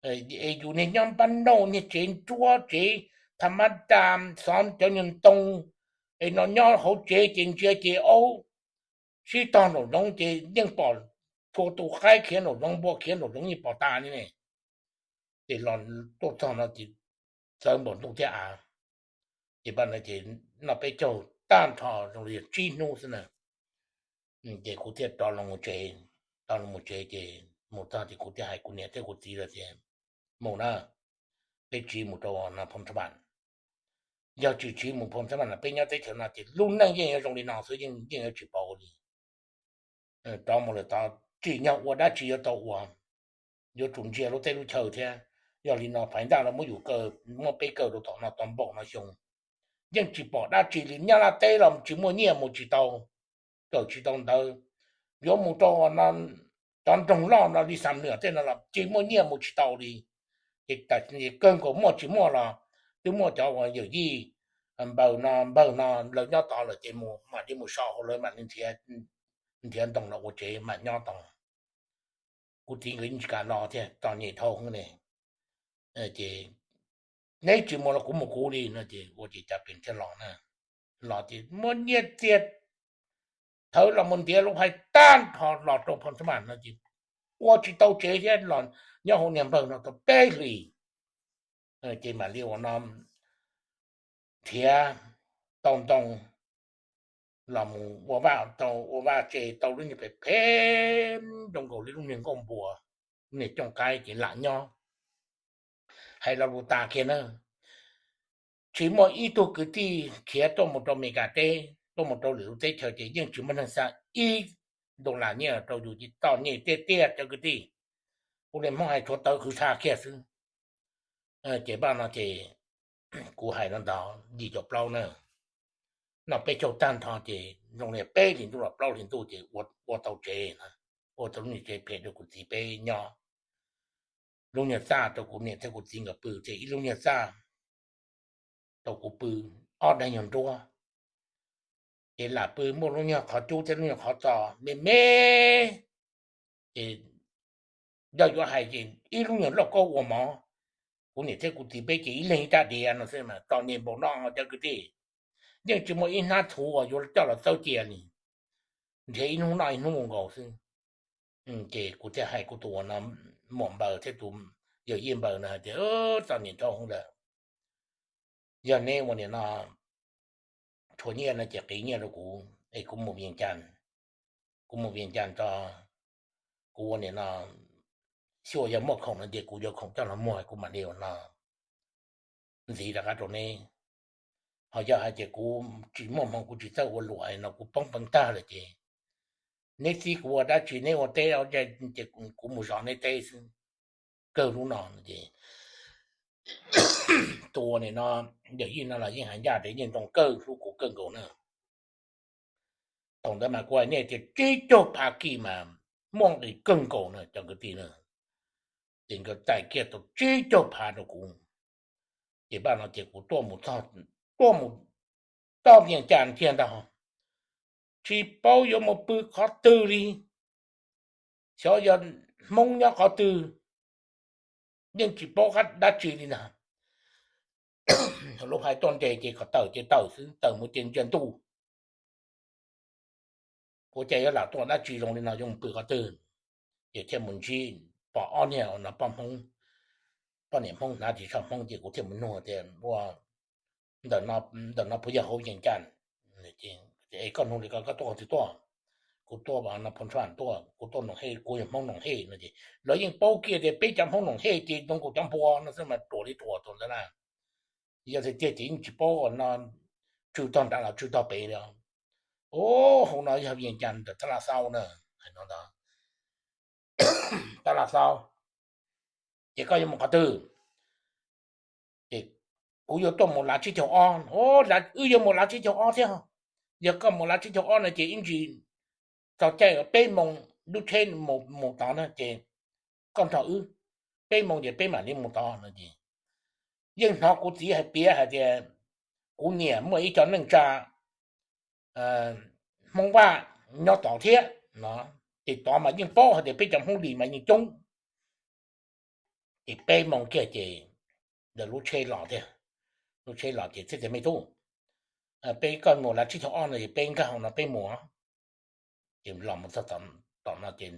Es yus niag nyob npab nauj, niag tsev nruab tsev tha mab da, xov cov nyuag ntoo, es no nyob hauv tsev ces ntsia ces aub sib tog nraum zoov ces yeej pom, txhua tus qaib khiav nraum zoov, npua khiav nraum zoov yeej pom tas li ne. Ces los tuaj txog no ces txawv npaum ntuj thiab av. Ces npaj no ces noj peb caug tag nrho zoo li yog tsib hnub xwb na. Ces kuv thiaj rov los mus tsev, rov los mus tsev ces mus txog ces kuv thiaj hais kuv niam thiab kuv txiv lawv tias, mus na, peb tsiv mus rau no Phoo Thab Mam. Yog tsis tsiv mus Phoo Thab Mam no peb nyob teb chaws no ces lub neej yeej yuav zoo li no xwb, yeej yuav tsis pauv li. Rov mus lawm tod tsim nyog ua dab tsi yuav tau ua, yuav tsum ntsia lub teb lub chaw thiab. Yog li no Faiv Ntaj los muab yus kaw, muab peb kaw rau tom no tau npaum no xyoo, yeej tsis pom dab tsi li. Nyab Laj teb los tsis muaj nyiaj mus tsis tau, kawm tsis tau ntawv. Yuav mus rau cov nroog loj no li Xam Nuam tej no los tsis muaj nyiaj mus tsis tau li. Ces kawg nkaus muaj tsis muaj los twb muaj cov uas yawm yij npaws no, npawg no lawv nyob tod lawm ces mus mam li mus so hauv lawv mam li nrhiav ntoo los ua tsev mam nyob tod. Kuv txiv nkawd yeej tsis kam los thiab, txom nyem dhau ne. Ces neb tsis mus los kuv mus kuv li no ces ua ces cas pem thiaj los na. Los ces muab nyiaj txiag thawv los mus ntiav lub hais tag nrho los rau Phoo Thab Mam no ces ua tsis tau tsev thiab los nyob hauv niag npawg no tau peb hlis. Ces mam li ua no nrhiav tau ntoo los mus ua vaj, tau ua vaj tse tau lub niag pem phem zoo nkaus li lub niag nkuaj npua, lub niag cooj qaib ces lam nyob. Hais lo lus tas kiag na, tsis muaj ib tug kwv tij khiav tuaj mus rau Amelikas teb, tuaj mus rau lwm lub teb chaws ces yeej tsis muaj neeg xa ib dollar nyiaj rau yus ces txom nyem tiag tiag cov kwv tij. Kuv li Hmoob hais tshuav tawv qhwv tshaj kiag xwb. Ces npaj no ces kuv hais no ntag, yim caum plaub na, noj peb caug tag nrho ces zoo li peb hlis ntuj los plaub hlis ntuj ces ua tau tsev na, ua tau lub niag tsev phem rau kuv txiv peb nyob. Lub niag txaj rau kuv niam thiab kuv txiv nkawd pw, ces ib lub niag txaj rau kuv pw, ob daim nyuag nruab. Ces lam pw muaj lub nyuag qhov cub thiab lub nyuag qhov txos me me. Ces yog yuav hais ces ib lub nyuag lauj kaub ua mov, kuv niam thiab kuv txiv peb ces ib leeg ib rab diav no xwb mas txom nyem npaum no cov kwv tij. Yeej tsis muaj ib hnab txhuv uas yuav coj los txawb cia li, nrhiav ib hnub noj ib hnub mus nkaus xwb. Ces kuv thiaj hais kuv tus uas no muam npaws thiab tus yawm yij npaws no hais tias, txom nyem rau hwv lawm, yog neb ua nim no tshuav nyiaj no ces qiv nyiaj rau kuv es kuv mus Vias Cas, kuv mus Vias Cas tso, kuv ua nim no xyuas yog muaj khoom no ces kuv yuav khoom coj los muag kuv mam li ua no ntxiv rov qab rau neb. Ho yog hais tias kuv tsis muaj hmoo kuv tsis txawj ua luam no kuv poob peev tag lawm ces neb txib kuv ua dab tsi neb ua teb ces kuv mus zov neb teb xwb. Kawg lub no ces tus ua nim no yawm yij no los yeej hais ncaj tias yeej zoo kawg hlub kuv kawg nkaus na. Thaum ntawd mas kuv hais nej tias tsib caug phav kis mas muaj nqis kawg nkaus na cov kwv tij na. Ces nkawd txais kiag tau tsib caug phav rau kuv. Ces paj no ces kuv tuaj mus, tuaj mus txog Vias Cas kiag ntag, tsis paub yuav mus pw qhov twg li, xyov yog Hmoob nyob qhov twg, yeej tsis paub qab dab tsi li ntag. Lub hais tuaj nres ces kom tawm ces tawm xwb, tawm mus ces ntsia ntuj. Ua cas yuav lam tuaj dab tsi zoo li no, yuav mus pw qhov twg? Ces thiaj mus ntsib, pom ob niag no poj Hmoob, poj niam Hmoob hnav ris tsho Hmoob ces kuv thiaj mus nug tias ua, ntawm no puas yog hauv Vias Cas? Es koj nug li ko koj tuaj qhov twg tuaj? Kuv tuaj no Phoo Tshuaj tuaj, kuv tuaj Noom Hej, kuv yog Hmoob Noom Hej no ces lawv yeej paub kiag tias peb cov Hmoob Noom Hej ces zoo nkaus cov npua no xwb mas ruam li ruam tus ntawd na. Yog tiag tiag ces yeej tsis paub no tsw tog nrad los tsw tog pem li. Ub, hauv no yog Vias Cas ntawm Tab Laj Xaub na, hais no ntag. Tab Laj Xaub, ces koj yuav mus qhov twg? Ces kuv yuav tuaj mus lav tsib caug ob. Ub, wb yuav mus lav tsib caug ob thiab. Yog koj mus lav tsib caug ob no ces ib ntsis txog caij peb moos lub tsheb mus tod na ces koj nrog wb, peb moos ces peb mam li mus tod no ces yeej hnov kuv txiv hais piav hais tias kuv niam muaj ib co neej tsa Hmoob Vaj nyob tod thiab no, ces tod mas yeej paub hais tias peb cov Hmoob Lis mas yeej coob. Ces peb moos kiag ces lawv lub tsheb los thiab, lub tsheb los ces thiaj tias me tub, peb koj mus lav tsib caug ob no es peb nkag hauv no peb mus. Ces los mus txog tom no ces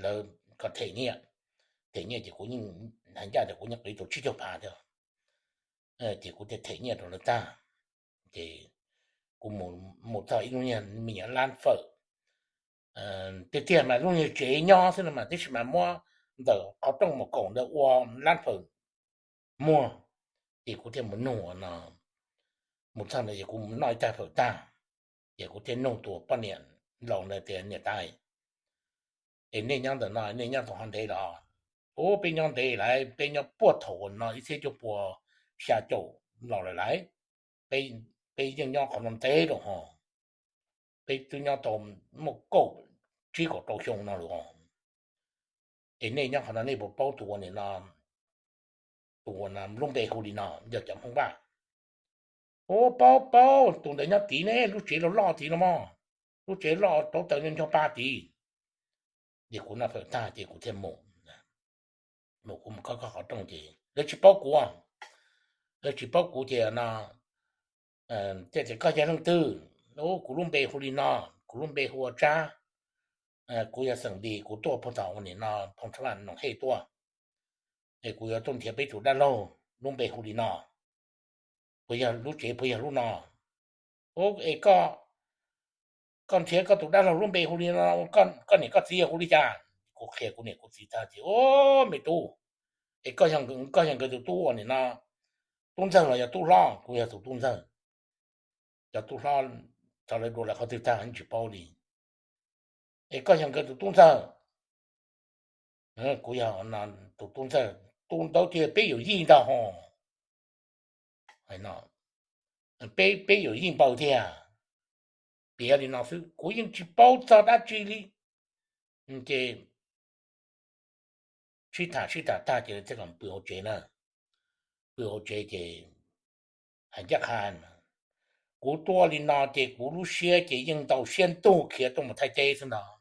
lawv kom them nyiaj, them nyiaj ces kuv yeej hais ncaj tias kuv yeej qiv tau tsib caug phav thiab. Ces kuv thiaj them nyiaj rau lawv tag, ces kuv mus txog ib lub niag me nyuam lab fawm. Tiag tiag mas lub niag tsev nyob xwb no mas, tab sis mas muab ntawm qhov rooj mus kaum ntawd ua lab fawm muag. Ces kuv thiaj mus nug no, mus txog ntawd es kuv mus noj ib tag fawm tag, ces kuv thiaj nug tus poj niam laus ntawd tias niam tais, es nej nyob ntawm no nej nyob tau qhov ntev los? Ub, peb nyob ntev lawm, peb nyob puag thaum no ib txhiab cuaj pua xya caum los lawm lauj. Peb yeej nyob qhov no ntev lawm ho, peb twb nyob tau muaj kaum tsib kaum rau xyoo no lawm. Es nej nyob qhov no nej puas paub tus ua ni no, tus ua no lub npe hu li no, yog cov Hmoob Vaj? Ub, paub paub, tus ntawd nyob tid ne, lub tsev loj loj tid no mog, lub tsev loj tauv taws ncho pa tid. Ces kuv noj fawm tag ces kuv thiaj mus, mus kuv mus khob khob qhov rooj ces lawv tsis paub kuv, lawv tsis paub kuv ces no, thiaj tias koj yog leej twg? Ub, kuv lub npe hu li no, kuv lub npe hu ua Tsab, kuv yog xeem Lis, kuv tuaj puag tom ua ni no Phoo Tshav Vaj Noom Hej tuaj, es kuv yuav tuaj nrhiav peb tus dab laug lub npe hu li no, puas yog lub tsev puas yog lub no? Ub, es koj nrhiav koj tus dab laug lub npe hu li no, koj niam koj txiv yog hu li cas? Kuv qhia kuv niam kuv txiv tag ces, ub, me tub, es koj yog nkawd tus tub ua ni no, tub ntxawg los yog tub hlob? Kuv yog tus tub ntxawg. Cov tub hlob, cov lawv dua lawv qhov twg tag tsis paub li. Es koj yog nkawd tus tub ntxawg? Kuv yog tus tub ntxawg. Tus ntawd tias peb yawm yij ntag ho. Peb, peb yawm yij npaws thiab. Piav li no xwb kuv yeej tsis paub txog dab tsi li. Ces sib tham sib tham tag ces thiaj kom pw hauv tsev na. Pw hauv tsev ces hais ncaj qha, kuv tuaj li no ces kuv lub siab ces yeej ntau siab ntug khiav tuaj mus Thaib teb xwb ntag.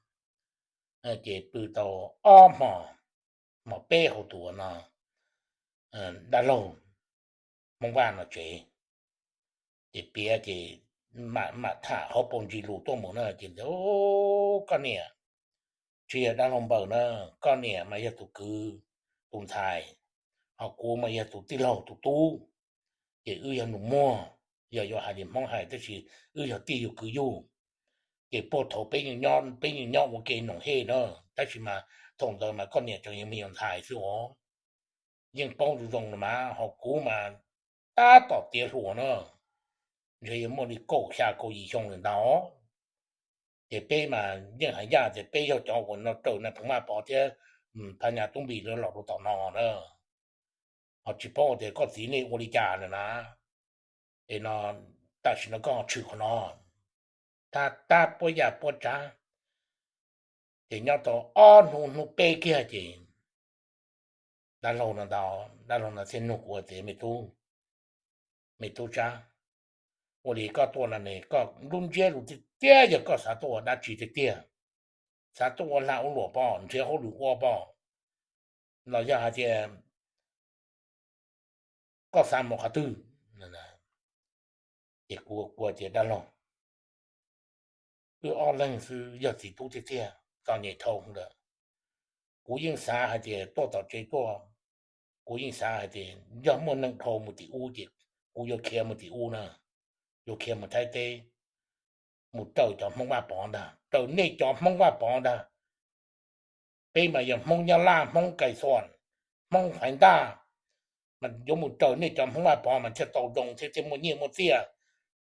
Ces pw tau ob hmo, hmo peb hauv tus no dab laug Hmoob Vaj no tsev. Ces piav ces mam tham hauv paus ntsis lus tuaj mus na ces, koj niam, tsis yog dab laug npaws na, koj niam mas yog tus kwv, tus ntxhais, ho kuv mas yog tus tij laug tus tub. Ces wb yog nus muag, yog yuav hais li Hmoob hais tab sis wb yog tij yug kwv yug. Ces puag thaum peb yeej nyob ua ke Noom Hej na, tab sis mas thaum ntawd mas koj niam tseem yog me nyuam ntxhais xwb os. Yeej paub zoo zoo los mas ho kuv mas tab tom tiav hluas na, ntshe yuav muaj li kaum xya kaum yim xyoo lawm ntag. Ces peb mas yeej hais ncaj tias peb yog cov uas no raws nais phoo Vaj Pov thiab Phab Nyas Tub Npis lawv los rau tom no na. Ho tsis paub tias koj txiv nej ua li cas lawm na. Es no tam sim no koj tshwm qhov no, tab puab yaj puab tsav, Ces nyob tau ob hnub hnub peb kiag ces dab laug no ntag, dab laug no thiaj nug kuv tias, Me tub, me tub Tsab, ua li koj tuaj no ne, koj lub ntsiab lus tiag tiag yog koj xav tuaj ua dab tsi tiag tiag? Xav tuaj ua lag ua luam pob, nrhiav hauj lwm ua pob, los yog hais tias koj xav mus qhov twg? Ces kuv kuj tias, Dab laug, wb ob leeg xwb yog txiv tub tiag tiag, txom nyem dhau lawm. Kuv yeej xav hais tias tuaj tom tsev tuaj, kuv yeej xav hais tias yog muaj neeg dhau mus tim ub ces kuv yuav khiav mus tim ub na, yuav khiav mus Thaib teb, mus raws cov Hmoob Vaj Pov ntag, raws nej cov Hmoob Vaj Pov ntag. Peb mas yog Hmoob Nyab Laj, Hmoob Kais Xos, Hmoob Faiv Ntaj, mas yuav mus raws nej cov Hmoob Vaj Pov mas thiaj tau zoo thiab thiaj muaj nyiaj muaj txiaj.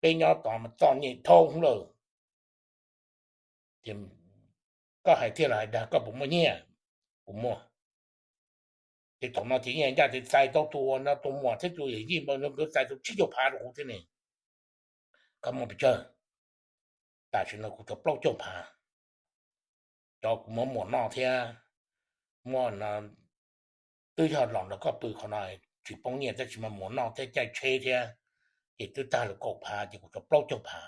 Peb nyob tod mas txom nyem dhau lawm. Ces koj hais tiag los hais dag, koj puas muaj nyiaj? Kuv muaj. Ces thaum no ces yeej ncaj tias txais tau tus uas no tus muam thiab tus yawm yij nkawd txais tau tsib caug phav rau kuv thiab ne. Koj muaj pes tsawg? Tam sim no kuv tau plaub caug phav. Cov kuv muab muam noj thiab, muab no, twb yog los nrog koj pw qhov no tsis poob nyiaj tab sis mas muam noj thiab caij tsheb thiab, ces twb tag lawm kaum phav ces kuv tau plaub caug phav.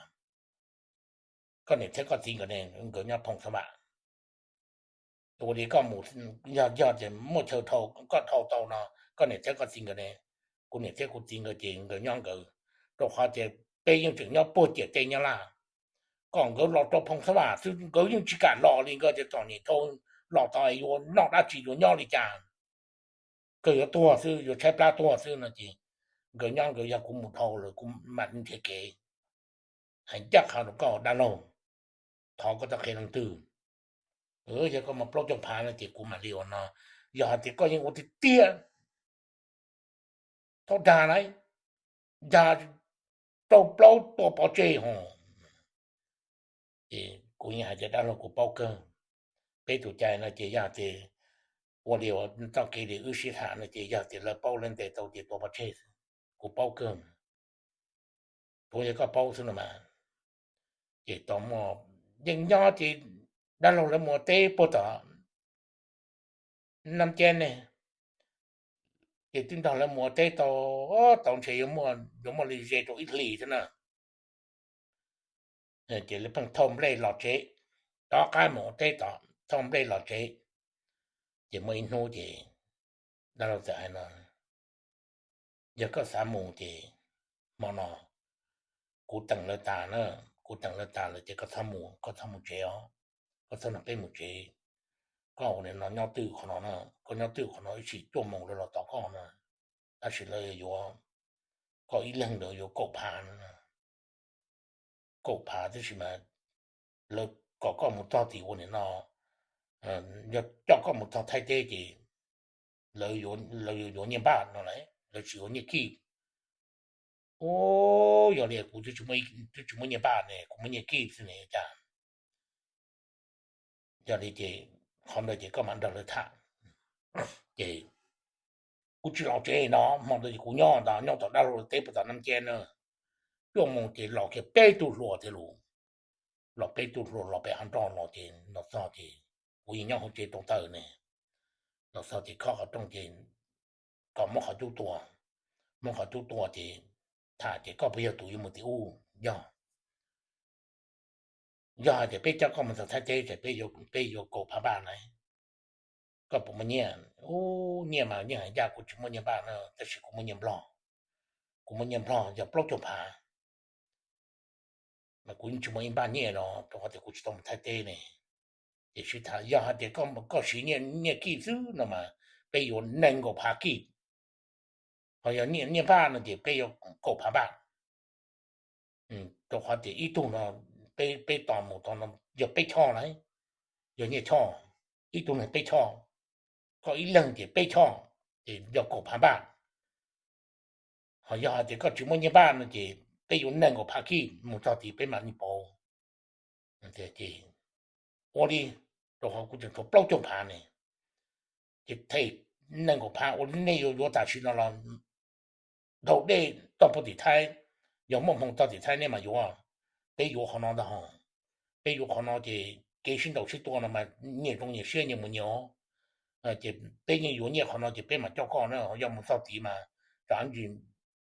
Koj niam thiab koj txiv nkawd ne? Nkawd nyob Phoos Xab Vam. Ua li koj mus, yog yog tias muaj chaw dhau, koj dhau tau no, koj niam thiab koj txiv nkawd ne? Kuv niam thiab kuv txiv nkawd ces nkawd nyob nkawd, rau qhov tias peb yeej tseem nyob puag ciam teb Nyab Laj. Kom nkawd los rau Phoos Xab Vam xwb nkawd yeej tsis kam los li, nkawd tias txom nyem dhau, los tod yuav noj dab tsi, yuav nyob li cas? Kawg yuav tuag xwb, yuav tshaib plab tuag xwb no ces nkawd nyob nkawd, yog kuv mus dhau lawm kuv mam nrhiav kev. Hais ncaj qha rau koj dab laug, thov koj txhob qhia leej twg. Yog koj muaj plaub caug phav no ces kuv mam li ua no. Yog hais tias koj yeej ua tiag tiag, txhob dag lauj, dag rau plaub tua pov tseg ho. Ces kuv yeej hais tias dab laug, kuv paub kawg. Peb tus cai no ces yog tias ua li txoj kev li wb sib tham no ces yog tias lawv paub lawv ntes tau ces tua pov tseg xwb. Kuv paub kawg. Tsuav yog koj paub xwb no mas. Ces tau muaj, yeej nyob ces dab laug lawv mus ua teb puag tom Nab Ceb ne, ces twb nrog lawv mus ua teb tau, tau ntshe yuav muaj li ze rau ib hlis thiab na. Ces lawv pheej thauj nplej los tsev, rov qab mus ua teb tod thauj nplej los tsev. Ces muaj ib hnub ces dab laug txawm hais no, yog koj xav mus ces hmo no kuv teem lawv tas na, kuv teem lawv tas lawm ces koj txhob mus, koj txhob mus tsev os, koj txhob nrog peb mus tsev. Koj ua li no nyob twj qhov no na, koj nyob twj qhov no ib tsam cuaj moos lawv los tos koj na, tab sis lawv yuav, koj ib leeg lawv yuav kaum phav no. Kaum phav tab sis mas lawv kom koj mus txog tim ua li no, yog coj koj mus txog Thaib teb ces lawv yuav nyiaj npaj no lauj, lawv tsis yuav nyiaj kij. Ub, yog li kuv twb tsis muaj nyiaj npaj ne, kuv muaj nyiaj kij xwb ne cas. Yog li ces qhov ntawd ces koj mam nrog lawv tham. Ces kuv tsis los tsev no, hmo ntawd ces kuv nyob ntawd, nyob tom dab laug teb puag tom Nab Ceb na. Cuaj moos ces los kiag peb tug hluas thiab lauj. Los peb tug hluas los pem hav nroj los ces los txog ces kuv yeej nyob hauv tsev tau taws ne. Los txog ces khob qhov rooj ces kom muab qhov cub tua, muab qhov cub tua ces tham ces koj puas yog tus yuav mus tim ub? Yog. Yog hais tias peb coj koj mus txog Thaib teb ces peb yuav kaum phav npaj na. Koj puas muaj nyiaj? Ub, nyiaj mas nyiaj heev, ncaj kuv tsis muaj nyiaj npaj na, tab sis kuv muaj nyiaj nplog. Kuv muaj nyiaj nplog yog plaub caug phav, mas kuv yeej tsis muaj ib npaj nyiaj no rau qhov tias kuv tsis tau mus Thaib teb ne. Ces sib tham, yog hais tias koj siv nyiaj kij xwb no mas peb yuav nees nkaum phav kij. Ho yog nyiaj npaj no ces peb yuav kaum phav npaj. Rau qhov tias ib tug no, peb tos mus tau no yog peb choj lauj, yog nyiaj choj, ib tug neeg peb choj, koj ib leeg ces peb choj, ces yog kaum phav npaj. Ho yog hais tias koj tsis muaj nyiaj npaj no ces peb yuav nees nkaum phav kij mus txog tid peb mam li pauv. Ua li, rau qhov kuv tseem tshuav plaub caug phav ne, ces them nees nkaum phav ua li nej yuav yuav tam sim no los dhau dej toj puag tim Thaib, yog muaj hmoo txog tim Thaib nej mam yuav. Peb yuav qhov no ntag ho, peb yuav qhov no ces kev sib ntaus sib tua no mas nyias zoo nyias siab nyias mus nyias. Ces peb yeej yuav nyiaj qhov no ces peb mam coj koj na, yog mus txog tid mas tsam ntsis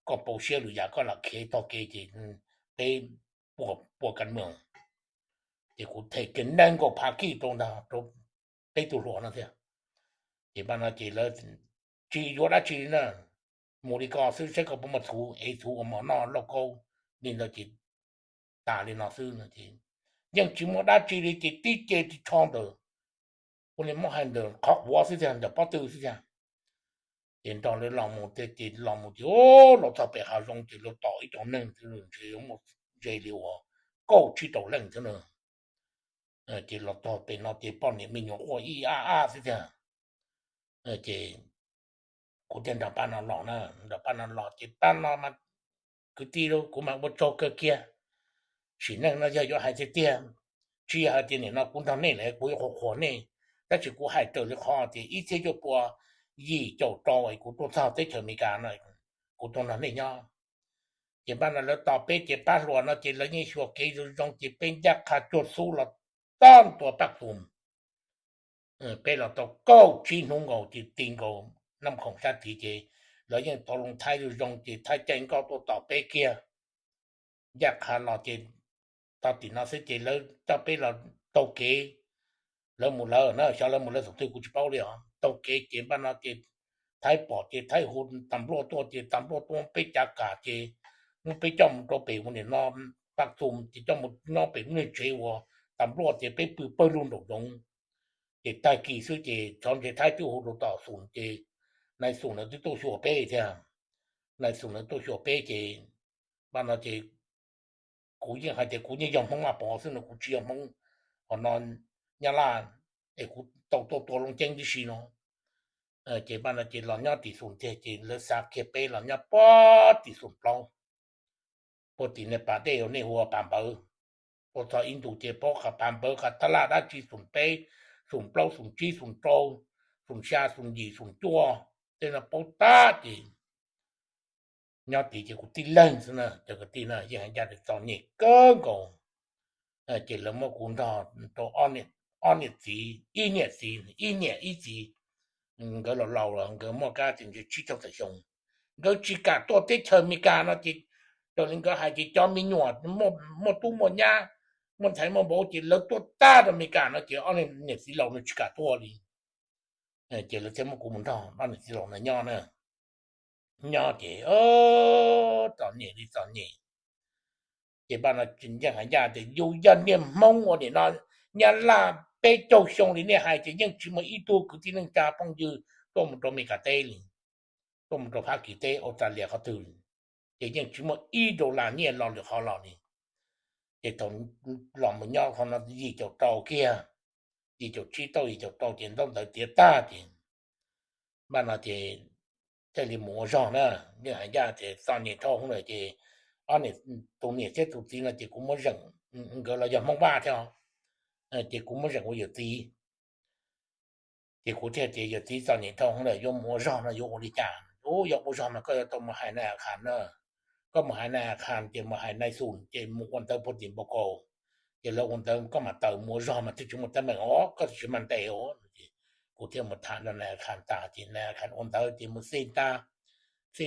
koj pau siab lwm yam koj lam khiav tog kev ces peb pua ka mws. Ces kuv them kiag nees nkaum phav kij rau ntag rau peb tug hluas no thiab. Ces npaj no ces lawv tsis yuav dab tsi li na, mus li ko xwb saib koj puas muaj txhuv es txhuv uas mov noj lauj kaub li ntawd ces tas li no xwb no ces yeej tsis muaj dab tsi li ces tib ce ris tsho ntawm ua li muab hais ntawm qhov quav xwb tiag, ntawm pob tw xwb tiag. Ces nrog lawv los mus tiag ces los mus ces los txog pem hav zoov ces lawv tom ib co neeg thiab ntshe muaj ze li uas kaum tsib rau leej thiab na. Ces los txog pem no ces poj niam me nyuam quaj ib ab ab xwb tiag. Ces kuv thiaj nrog pab no los na, nrog pab no los ces pab no mas kwv tij, kuv mas ua tsaug kawg kiag. Sim neej no yog yuav hais tiag tiag, tsis yog hais tias nim no kuv nrog nej lawm kuv yuav qhuas qhuas nej, tab sis kuv hais raws li qhov tias ib txhiab cuaj pua yim caum rau es kuv tuaj txog teb chaws Amelikas no, kuv tuaj nrog nej nyob. Ces npaj no lawv tos peb ces pab hluas no ces lawv yeej xyuas kev zoo zoo ces peb ncaj qha cuag xub los txog ntua Paj Xum. Peb los tau kaum tsib hnub nkaus ces ti nkaus naj khoom sab tid ces lawv yeej tau loo Thaib zoo zoo ces Thaib caij nkoj tuaj tos peb kiag. Ncaj qha los ces tau tim no xwb ces lawv coj peb los taug kev. Lawv mus lawv na, xyov lawv mus lawv thaum twg kuv tsis paub li os. Taug kev ces npaj no ces Thaib pom ces Thaib hu tas npluaj tuaj ces tas npluaj tuaj peb cav kam ces muab peb coj mus rau pem ua nim no Paj Xum ces coj mus nyob pem lub niag tsev uas tas npluaj tias peb pw pawg lug nraum zoov. Ces tag kis xwb ces xyov ntshe Thaib twb hu rau tom Xum ces nais Xum lawv twb tuaj xyuas peb thiab. Nais Xum lawv tuaj xyuas peb ces npaj no ces kuv yeej hais tias kuv yeej yog Hmoob Vaj Pov xwb no, kuv tsis yog Hmoob hov no Nyab Laj es kuv tau tuaj tua Looj Ceeb tib si no. Ces npaj no ces los nyob tim Xum tiag ces lawv xa kiag peb los nyob puag tim Xum plaub, puag tim niag pas dej uas nej hu ua pas npawv. Tuaj txog ib ntus ces paub qhov pas npawv qhov tab laj dab tsi Xum peb, Xum plaub, Xum tsib, Xum rau, Xum xya, Xum yim, Xum cuaj, tej no paub tag ces nyob tid ces kuv tib leeg xwb na cov kwv tij na, yeej hais ncaj tias txom nyem kawg nkaus. Ces lawv muab kuv nrog rau ob niam txiv, ib niam txiv, ib niam ib txiv, nkawd laus laus los nkawd muaj kab tias ntshe tsib caug tawm xyoo, nkawd tsis kam tuaj teb chaws Amelikas no ces raws li nkawd hais ces cov me nyuam muaj tub muaj nyab, muaj ntxhais muaj npauv ces lawv tuaj tag rau Amelikas no ces ob niam txiv laus no tsis kam tuaj li. Ces lawv thiaj muab kuv mus nrog ob niam txiv laus no nyob na. Nyob ces txom nyem li txom nyem. Ces npaj no yeej hais ncaj tias yus yog niag Hmoob ua nim no Nyab Laj peb caug xyoo li nej hais ces yeej tsis muaj ib tug kwv tij neej tsa phooj ywg tuaj mus rau Amelikas teb li, tuaj mus rau Fab Kis teb, Australia qhov twg, ces yeej tsis muaj ib dollar nyiaj los lwm qhov los li. Ces thaum los mus nyob qhov no yim caum rau kiag, yim caum tsib tau yim caum rau ces ntaub ntawv tiav tag ces npaj no ces thiaj li mus ua zog na. Yeej hais ncaj tias txom nyem dhau hwv lawm ces ob niam, tus niam thiab tus txiv no ces kuv muab zeem, nkawd los yog Hmoob Vaj thiab, ces kuv muab zeem ua yawm txiv. Ces kuv thiaj tias yawm txiv, txom nyem dhau hwv lawm yuav mus ua zog no yuav ua li cas? Ub, yog ua zog no koj yuav tau mus hais nais a khas na. Koj mus hais nais a khas ces mus hais nais Xum ces mus ua ntawv puag tim npau kaus, ces lawv ua ntawv koj mam tawm mus ua zog mas thiaj tsis muaj teeb meem os, koj thiaj tsis mag ntes os. Kuv thiaj mus tham nrog nais a khas tas ces nais a khas ua ntawv ces mus xi nta, xi,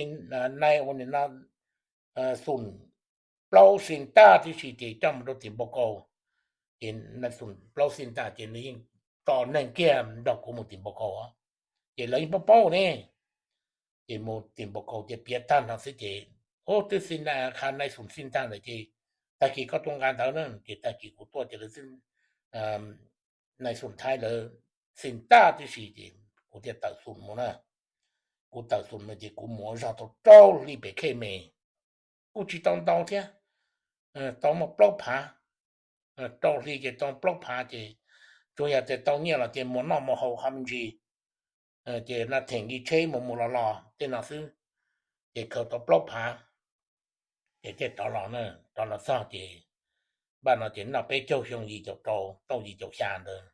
nais ua nim no Xum plaub xi nta tib si ces coj mus rau tim npau kaus. Ces nais Xum plaub xi nta ces nws yeej tso neeg kiag nrog kuv mus tim npau kaus, ces lawv yeej paub paub ne. Ces mus tim npau kaus ces piav tag nrho xwb ces, ub, twb xi nta qha nais Xum xi nta lawm ces tag kis koj tuaj nqa ntawv na. Ces tag kis kuv tuaj ces lawv xi, nais Xum Thaib lawv xi nta tib si ces kuv thiaj tawm Xum mus na. Kuv tawm Xum mus ces kuv mus ua zog tau rau hli pem Khej Mes, kuj tsis tau ntau thiab, tau muaj plaub phav, rau hli ces tau plaub phav ces tsuas yog tias tau nyiaj los ces mus noj mus haus qhov me ntsis, ces na theem nki tsheb mus mus los los tej no xwb, ces khaws tau plaub phav. Ces thiaj rov los na, rov los txog ces npaj no ces noj peb caug xyoo yim caum rau tau yim caum xya ntawd,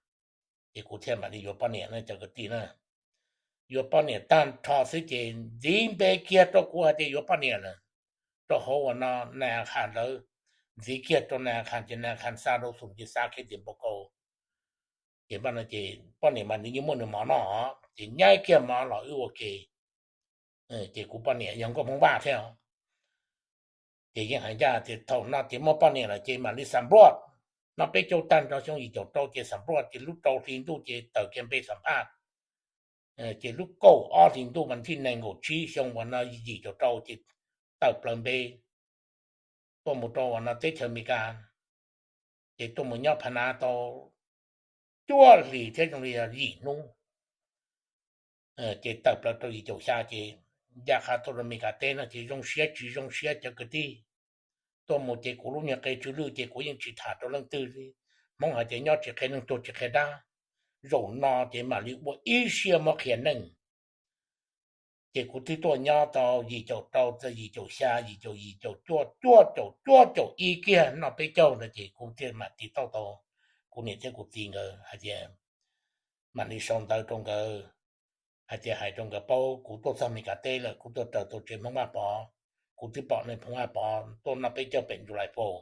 ces kuv thiaj mam li yuav poj niam na cov kwv tij na. Yuav poj niam tag nrho xwb ces ntxiv npe kiag rau kuv hais tias yuav poj niam lawm, rau hauv uas no nais a khas ntawd, ntxiv kiag rau nais a khas ces nais a khas xa rau Xum ces xa kiag tim npau kaus. Ces poj niam mas nws yeej muaj nws mov noj, ces nyab kiag mov los wb ua ke. Ces kuv poj niam yog nkauj Hmoob Vaj thiab. Ces yeej hais ncaj tias thaum no ces muaj poj niam lawm ces mam li xam npluaj. Noj peb caug tag nrho xyoo yim caum rau ces xam npluaj, ces lub rau hli ntuj ces tawm kiag npe xam phaj. Ces lub kaum ob hli ntuj vas thib nees nkaum tsib xyoo uas no yim caum rau ces tawm plaws npe tuaj mus rau uas no teb chaws Amelikas. Ces tuaj mus nyob Pha Na tau cuaj hlis thiab zoo li yim hnub, ces tawm plaws rau yim caum xya ces ncaj qha tuaj rau Amelikas teb no ces zoo siab tsis zoo siab cov kwv tij. Tuaj mus ces kuv lub nyuag qe tsw lwj ces kuv yeej tsis tham rau leej twg li. Hmoob hais tias nyob tsis qhia neeg tuag tsis qhia dab. Zaum no ces mam li ua ib siab muab qhia neej. Ces kuv twb tuaj nyob tau yim caum rau txog yim caum xya, yim caum yim, caum cuaj, cuaj caum, cuaj caum ib kiag noj peb caug ntawd ces kuv thiaj mam tiv tauj tau kuv niam thiab kuv txiv nkawd hais tias mam li sau ntawv rau nkawd hais tias hais rau nkawd paub kuv tuaj txog Amelikas teb lawm, kuv tuaj raws tau tsev Hmoob Vaj Pov. Kuv twb pom nais phoo Vaj Pov tuaj noj peb caug pem July Four,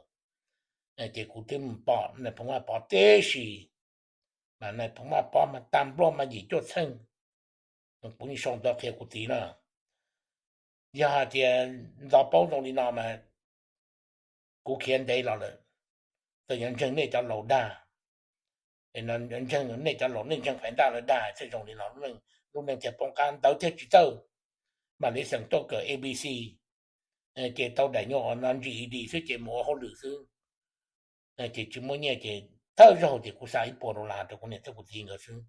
ces kuv twb mus pom nais phoo Vaj Pov tib si, mas nais phoo Vaj Pov mas tag npluaj mas yim cuaj txheej. Kuv yeej sau ntawv qhia kuv txiv na, yog hais tias ntxov paub zoo li no mas kuv khiav ntev los lawm, txawm yuav ntseeg nej cov laus dag, ntseeg nej cov laus, nej ntseeg Faiv Ntaj lawv dag thiaj zoo li no, lub neej thiaj poob qab ntawd thiaj tsis txawj. Mam li xeem tuaj kawm A B C, ces tau daim nyuag no G E D xwb ces mus ua hauj lwm xwb. Ces tsis muaj nyiaj ces thawj zaug ces kuv xa ib puas dollar rau kuv niam thiab kuv txiv nkawd xwb.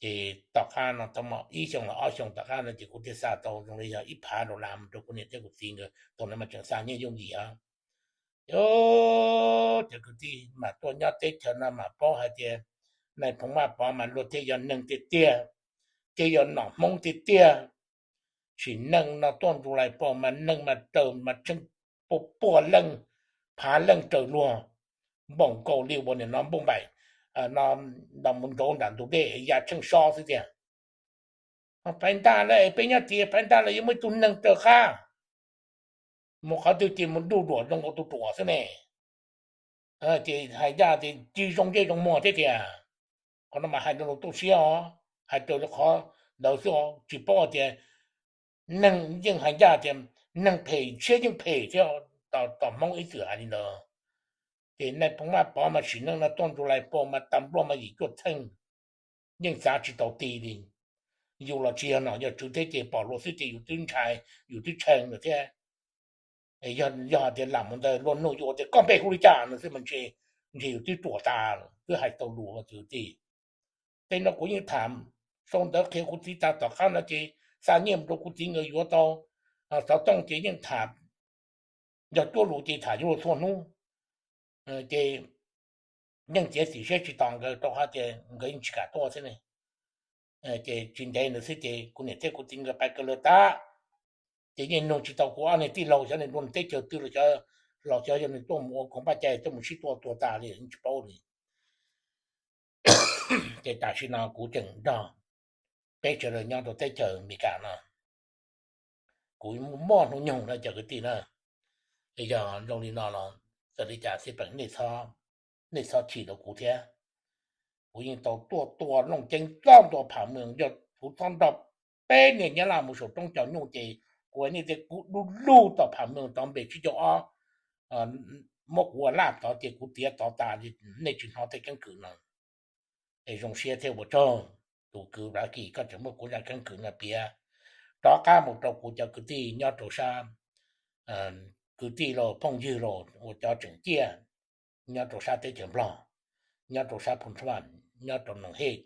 Ces tom qab no tau ib xyoo los ob xyoo tom qab no ces kuv thiaj xa tau zoo li yog ib phav dollar mus rau kuv niam thiab kuv txiv nkawd, thaum no mas tseem xa nyiaj yooj yim os. Cov kwv tij mas tuaj nyob teb chaws no mas paub hais tias nais phoo Vaj Pov mas luag thiaj yog neeg tiag tiag, thiaj yog nom Hmoob tiag tiag. Sim neej no tuaj July Four mas neeg mas raws mas tsheej pua pua leej, phav leej raws luag, npaum nkaus li uas nim no npauj npaim no mus nrauv nram ntug dej ya tsheej sob xwb tiag. Faiv Ntaj lawv es peb nyob tid, Faiv Ntaj lawv yuav muaj ib tug neeg raws qab mus qhov twg ces mus duj duam zoo nkaus tus ruam xwb ne. Ces hais ncaj tias ci zoo ntsej zoo muag thiab tiag. Qhov no mas hais rau luag tu siab os, hais raws li qhov ntawd xwb os, tsis paub tias neeg yeej hais ncaj tias neeg phem siab yeej phem thiab, tom Hmoob ib txwm hais li ntawd. Ces nais phoo Vaj Pov mas sim neej no tuaj July Four mas tag npluaj mas yim cuaj txheej, yeej txav tsis tau ti li. Yus los tsis yog nom yog tswv thiab ces pom luag xwb ces yus twb ntshai, yus twb tshee lawm thiab. Yog hais tias lam mus ntawd luag nug yus tias koj npe hu li cas no xwb mas ntshe, ntshe yus twb ruam tas lawm, twb hais tau lus kwv tij. Tej no kuv yeej tham, sau ntawv qhia kuv txiv tas tom qab no ces xa nyiaj mus rau kuv txiv nkawd yuav tau xov tooj ces yeej tham, yog cuab lus ces tham yuav luag txhua hnub. Ces yeej txiav txim siab tsis tos nkawd rau qhov tias nkawd yeej tsis kam tuaj xwb ne. Ces tsis ntev ntawd xwb ces kuv niam thiab kuv txiv nkawd pais kaw lawv tas. Ces yeej nug tsis tau kuv ob niag tij laug xyov nws dua teb chaws twg los, los xyov yog nws tuaj mus ua koom paj cai tuaj mus sib tua tuag tas li yeej tsis paub li. Ces tam sim no kuv tseem nrog peb sawv daws nyob rau teb chaws Amelikas no, kuv muaj hnub nyoog na cov kwv tij na. Yog zoo li no los txawm li cas xij peem nej txhob chim rau kuv thiab. Kuv yeej tau tuaj tua Looj Ceeb txob ntua Pham Meej, yog kuv txhob nrog peb niag Nyab Laj mus saum roob cog nyuj ces kuv hais nej tias kuv du lug tom Pham Meej tod npe tsib caug ob, muab kuv ua laj tod ces kuv tiav tod tas, nej tsis hnov tej keeb kwm no. Es zoo siab thiab ua tsaug, tus kwv Vav Kis koj tseem muab kuv zaj keeb kwm no piav rov qab mus rau kuv cov kwv tij nyob rau sab, kwv tij los phooj ywg los ua cov tseem ciaj nyob rau sab teb chaws Nplog, nyob rau sab Phu Nrhav, nyob rau Noom Hej.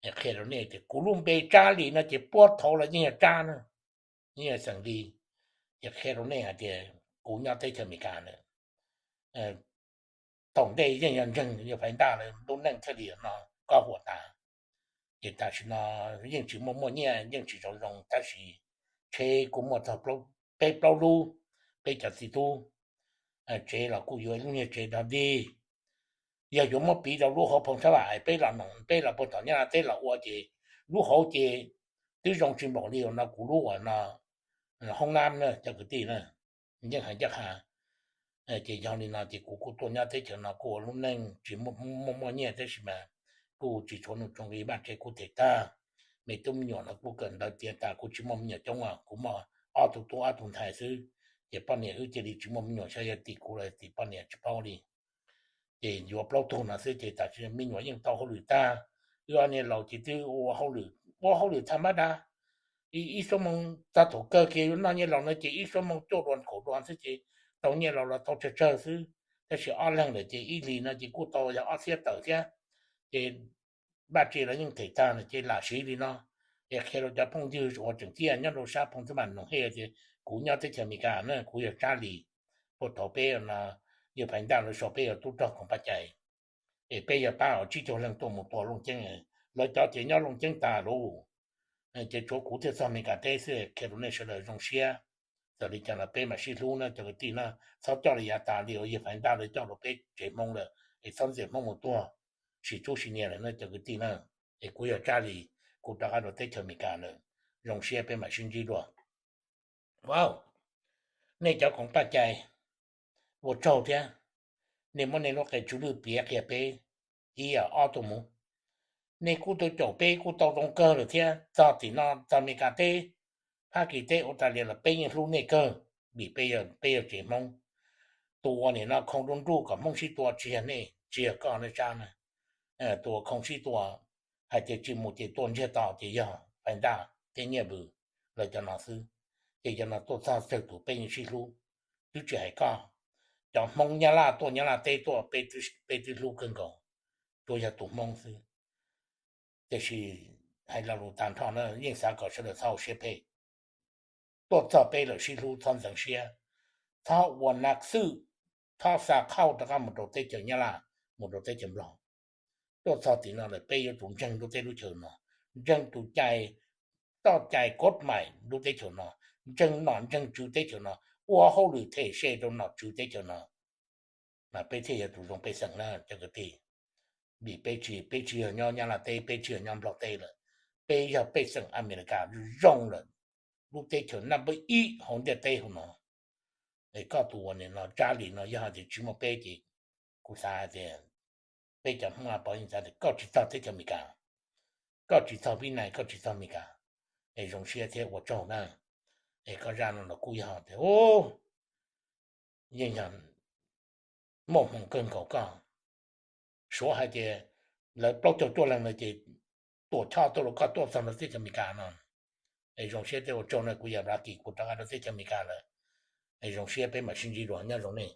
Qhia rau nej tias kuv lub npe Tsab Lis no ces puag thaud los yeej yog Tsab na, yeej yog xeem Lis. Ces qhia rau nej hais tias kuv nyob teb chaws Amelikas na, thaum ntej yeej yog ntseeg yog Faiv Ntaj lawm lub neej thiaj li no kob huam tas. Ces tam sim no yeej tsis muaj muaj nyiaj yeej tsis zoo zoo tab sis tsheb kuj muaj txog peb plaub lub, peb cov txiv tub, tsev los kuj yuav lub niag tsev dog dig. Yog yuav muab piv rau lub hauv Phoo Sab Vam peb los, peb los puag tom Nyab Laj teb los ua ces lub hauv ces twb zoo tsis npaum li no kuv lub uas no hoob nab na cov kwv tij na. Yeej hais ncaj qha, Ces yog li no ces kuv kuj tuaj nyob teb chaws no kuj ua lub neej tsis muaj muaj nyiaj tab sis mas kuj tsis tshuav nuj tshuav nqi, vaj tse kuj them tag, me tub me nyuam no kuj kawm ntawv tiav tas kuj tsis muaj me nyuam coob, kuv muaj ob tug tub ob tug ntxhais xwb. Ces poj niam wb cia li tsis muaj me nyuam, xyov yog tim kuv los tim poj niam tsis paub li. Ces yuav plaub tug no xwb ces tam sim me nyuam yeej tau hauj lwm tag. Wb ob niag laus ces twb ua hauj lwm, ua hauj lwm tham mab dab, ib xuab moos, txog thaum kawg kiag yuav noj nyiaj laus no ces ib xuab moos cuaj dua kaum dua xwb ces tau nyiaj laus los tau tsawg tsawg xwb. Tab sis ob leeg lawm ces ib hlis no ces kuj tau yog ob txhiab tawm thiab. Ces vaj tse los yeej them tag no ces lam siv li no. Es qhia rau cov phooj ywg uas tseem ciaj nyob rau sab Phoo Xab Mas Noom Hej tias kuv nyob teb chaws Amelikas na, kuv yog Tsab Lis, puag thaum peb no yawg Phaiv Ntaj lawv sau peb yog tub rog koom paj cai, es peb yog pab tsib caug leej tuaj mus tua Looj Ceeb, lawv cov ces nyob Looj Ceeb tas lauj. Ces tshuav kuv thiaj txog Amelikas teb xwb, qhia rau nej sawv daws zoo siab. Txawm li cas los peb mam sib hlub na cov kwv tij na, txhob coj li yav tas li uas yawg Phaiv Ntaj lawv coj rau peb tsev Hmoob lawm es txhob ntxias Hmoob mus tuag, sis tsub sis nias lawm na cov kwv tij na. Es kuv yog Tsab Lis, kuv rov qab rau teb chaws Amelikas lawm, zoo siab peb mam sib ntsib dua. Wow, nej cov koom paj cai, ua tsaug thiab. Nej muab nej lub qe tsw lwj piav qhia peb ib yam ob tug mus. Nej kuj tau caum peb kuj tau zoo kawg lawm thiab, txog tim no txog Amelikas teb, Fab Kis teb, Australia los peb yeej hlub nej kawg, vim peb yog tsev Hmoob. Tus uas nim no khoo nruj nruj kom Hmoob sib tua tsis yog nej, tsis yog koj nej Tsab na. Tus uas khoo sib tua hais tias tsis mus ces tua ntsiag to ces yog Phaiv Ntaj thiab Nyiaj Vws, lawv cov no xwb. Ces cov no tuaj txog tsawg tus peb yeej sib hlub, twb tsis hais koj. Cov Hmoob Nyab Laj tuaj Nyab Laj teb tuaj peb twb hlub kawg nkaus, tsuas yog tus Hmoob xwb. Tiam sis hais lo lus tag nrho na yeej xav kom sawv daws txhob hauv siab phem. Tuaj txog peb lawm sib hlub txhob ntxeev siab, txhob ua nab xwj, txhob xa khauj rov qab mus rau teb chaws Nyab Laj, mus rau teb chaws Nplog. Tuaj txog tim no lawm peb yuav tsum ntseeg lub teb lub chaws no, ntseeg tus cai, txoj cai kod mais lub teb chaws no, ntseeg nom ntseeg tswv teb chaws no, ua hauj lwm them se rau nom tswv teb chaws no, mas peb thiaj yog tus zoo pej xeem na cov kwv tij. Vim peb tsis, peb tsis yog nyob Nyab Laj teb, peb tsis yog nyob Nplog teb lawm, peb yog pej xeem Amelikas zoo lawm, lub teb chaws naj npawb ib hauv ntiaj teb hauv no. Es koj tus uas nim no Tsab Lis no yog hais tias tsis muaj peb ces kuv xav hais tias peb cov Hmoob Am Pov yeej xav tias koj tsis txog teb chaws Amelikas, koj tsis txog Vib Nais, koj tsis txog Amelikas. Es zoo siab thiab ua tsaug na. Es koj zaj no los kuj yog tias yeej yog muaj hmoo kawg nkaus koj. Suav hais tias lawv plaub caug cuaj leeg no ces tuam choj tuaj rau koj tuaj txog rau teb chaws Amelikas no. Es zoo siab thiab ua tsaug na, kuv yog Vla Kis kuv rov qab rau teb chaws Amelikas lawm. Es zoo siab peb mam sib ntsib dua, nyob zoo nej.